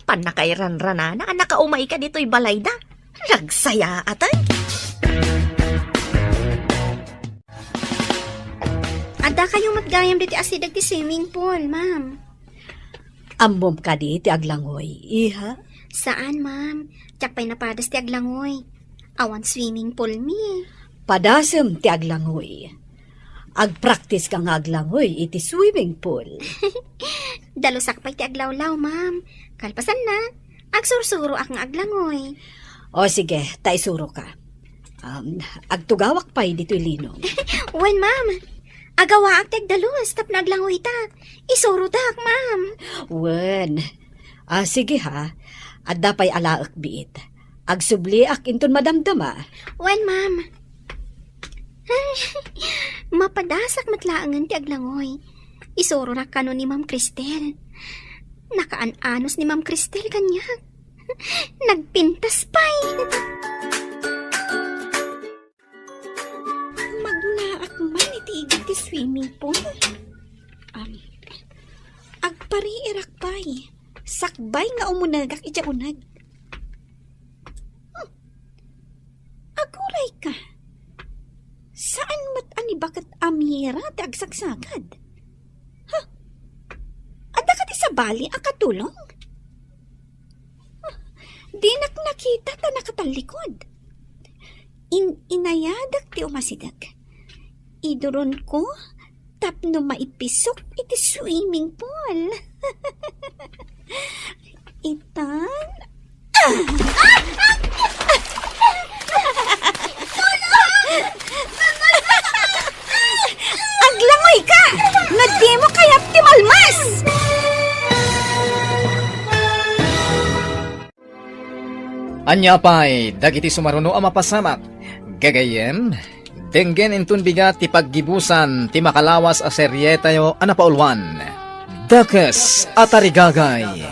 Pannakairanranana a nakaumayka ditoy balayda. Nagsayaat, ay. Addakayo met gayam ditoy asideg ti swimming pool, ma'am. Ammom kadi ti aglangoy, iha? Saan, ma'am. Diak pay napadas ti aglangoy. Awan swimming pool mi. Padasem ti aglangoy. Agpraktiska nga aglangoy iti swimming pool. Dalusak pay ti aglawlaw, ma'am. Kalpasanna, agsursuroak nga aglangoy. O sige, ta isuroka. Um, agtugawak pay ditoy linom. Wen, ma'am. Agawaak ti agdalus tapno aglangoytak. Isurotak, ma'am. Wen. Ah, sige ha. Adda pay alaek biit. Agsubliak inton madamdama. Wen, ma'am. Ay, mapadasak met laengen ti aglangoy. Isurorak kano ni Ma'am Cristel. Nakaan-anos ni Ma'am Cristel kaniak. Nagpintas pay. Magnaak man iti igid ti swimming pool. Am, agpariirak pay. Sakbay nga umunegak iti uneg. Hmm. Aguray ka. Saan met a ni baket a mira ti agsagsagad? Ha? Adda kadi sabali a katulong? Dinak nakita ta nakatallikod. In-inayadak ti umasideg. Iduronko tapno maipisok iti swimming pool. Itan. Ah! Aglangoy ka! No dimo kayat ti malmas! Ania pay dagiti sumaruno a mapasamak? Gagayyem, denggen inton bigat ti paggibusan ti makalawas a serietayo a napauluan, Dakes a Tarigagay.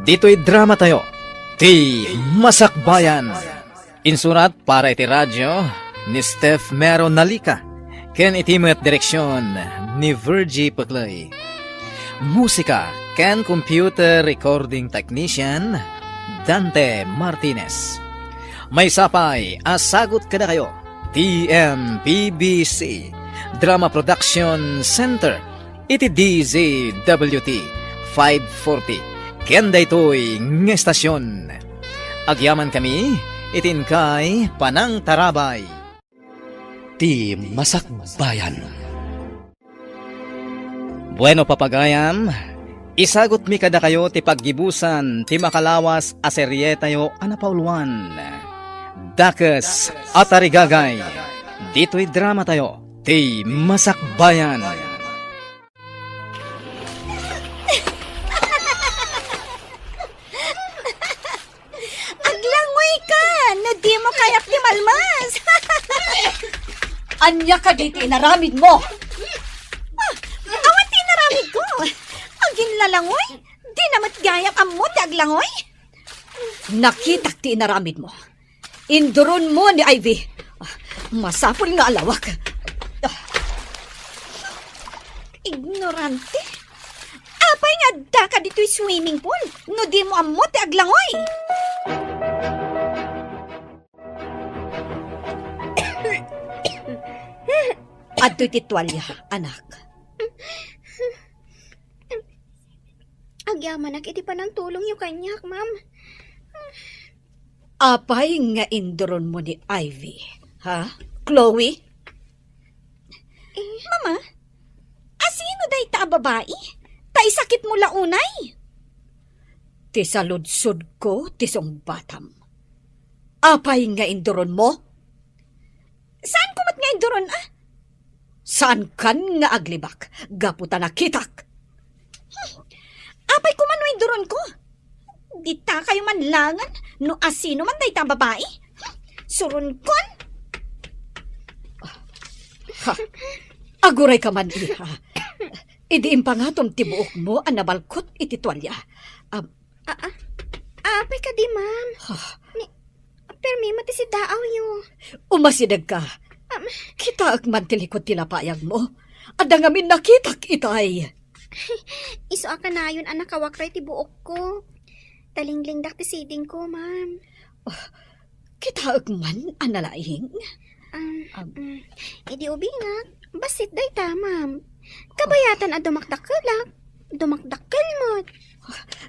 Ditoy dramatayo, ti Masakbayan. Insurat para iti radio ni Steph Mero Nalica, ken iti met direksion ni Virgie Peclay. Musika ken computer recording technician, Dante Martinez. Maysa pay a sagut kadakayo, T M P B C Drama Production Center, iti D Z W T five forty, ken daytoy nga estasion. Agyamankami iti inkay panangtarabay. Ti Masakbayan. Bueno, papagayam, isagutmi kadakayo ti paggibusan ti makalawas a serietayo a napauluan, Dakes a Tarigagay, ditoy dramatayo, ti Masakbayan. Aglangoy ka no dimo kayat ti malmas. Ania kadi ti inaramidmo? Ah, awan ti inaramidko. Aginla Langoy? Dina met gayam ammo ti aglangoy? Nakitak ti inaramidmo. Induronmo ni Ivy. Ah, masapul nga alawak. Ah. Ignorante. Apay nga addaka ditoy swimming pool no dimo ammo ti aglangoy? Adtoy ti tualya, anak. Agyamanak iti panangtulongyo kaniak, ma'am. Apay nga induronmo ni Ivy, ha? Chloe? Eh? Mama, asino dayta a babai? Ta isakitmo la unay. Ti saludsodko ti sungbatam. Apay nga induronmo? Saanko met nga induron, ah? Saankan nga aglibak gapu ta nakitak? Hmm. Apay koma no induronko? Ditakayo man langen no asino man dayta a babai? Hmm. Suronkon? Ha, agurayka man, iha. Idi impangatom ti buokmo a nabalkot iti tualya. Am- Ah, ah. Ah, apay kadi, ma'am? Ha? Ni, permi met ti siddaawyo. Umasidegka. Am- Kitaek man ti likud ti lapayagmo. Adda ngamin nakitak itay. Isu a kanayon a nakawakray ti buokko. Talinglingdak ti sidingko, ma'am. Ah, kitaek man a nalaing? Um, Am- um, idi ubingak, bassit dayta, ma'am. Kabayatan a dumakdakkelak. Dumakdakkel met.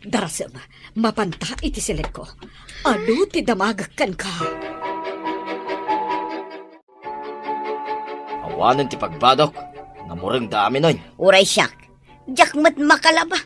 Darasem, mapanta iti silekko. Adu ti damagek kenka. Awanen ti pagbadok, namureng da amin, oy. Uray siak, diak met makalaba.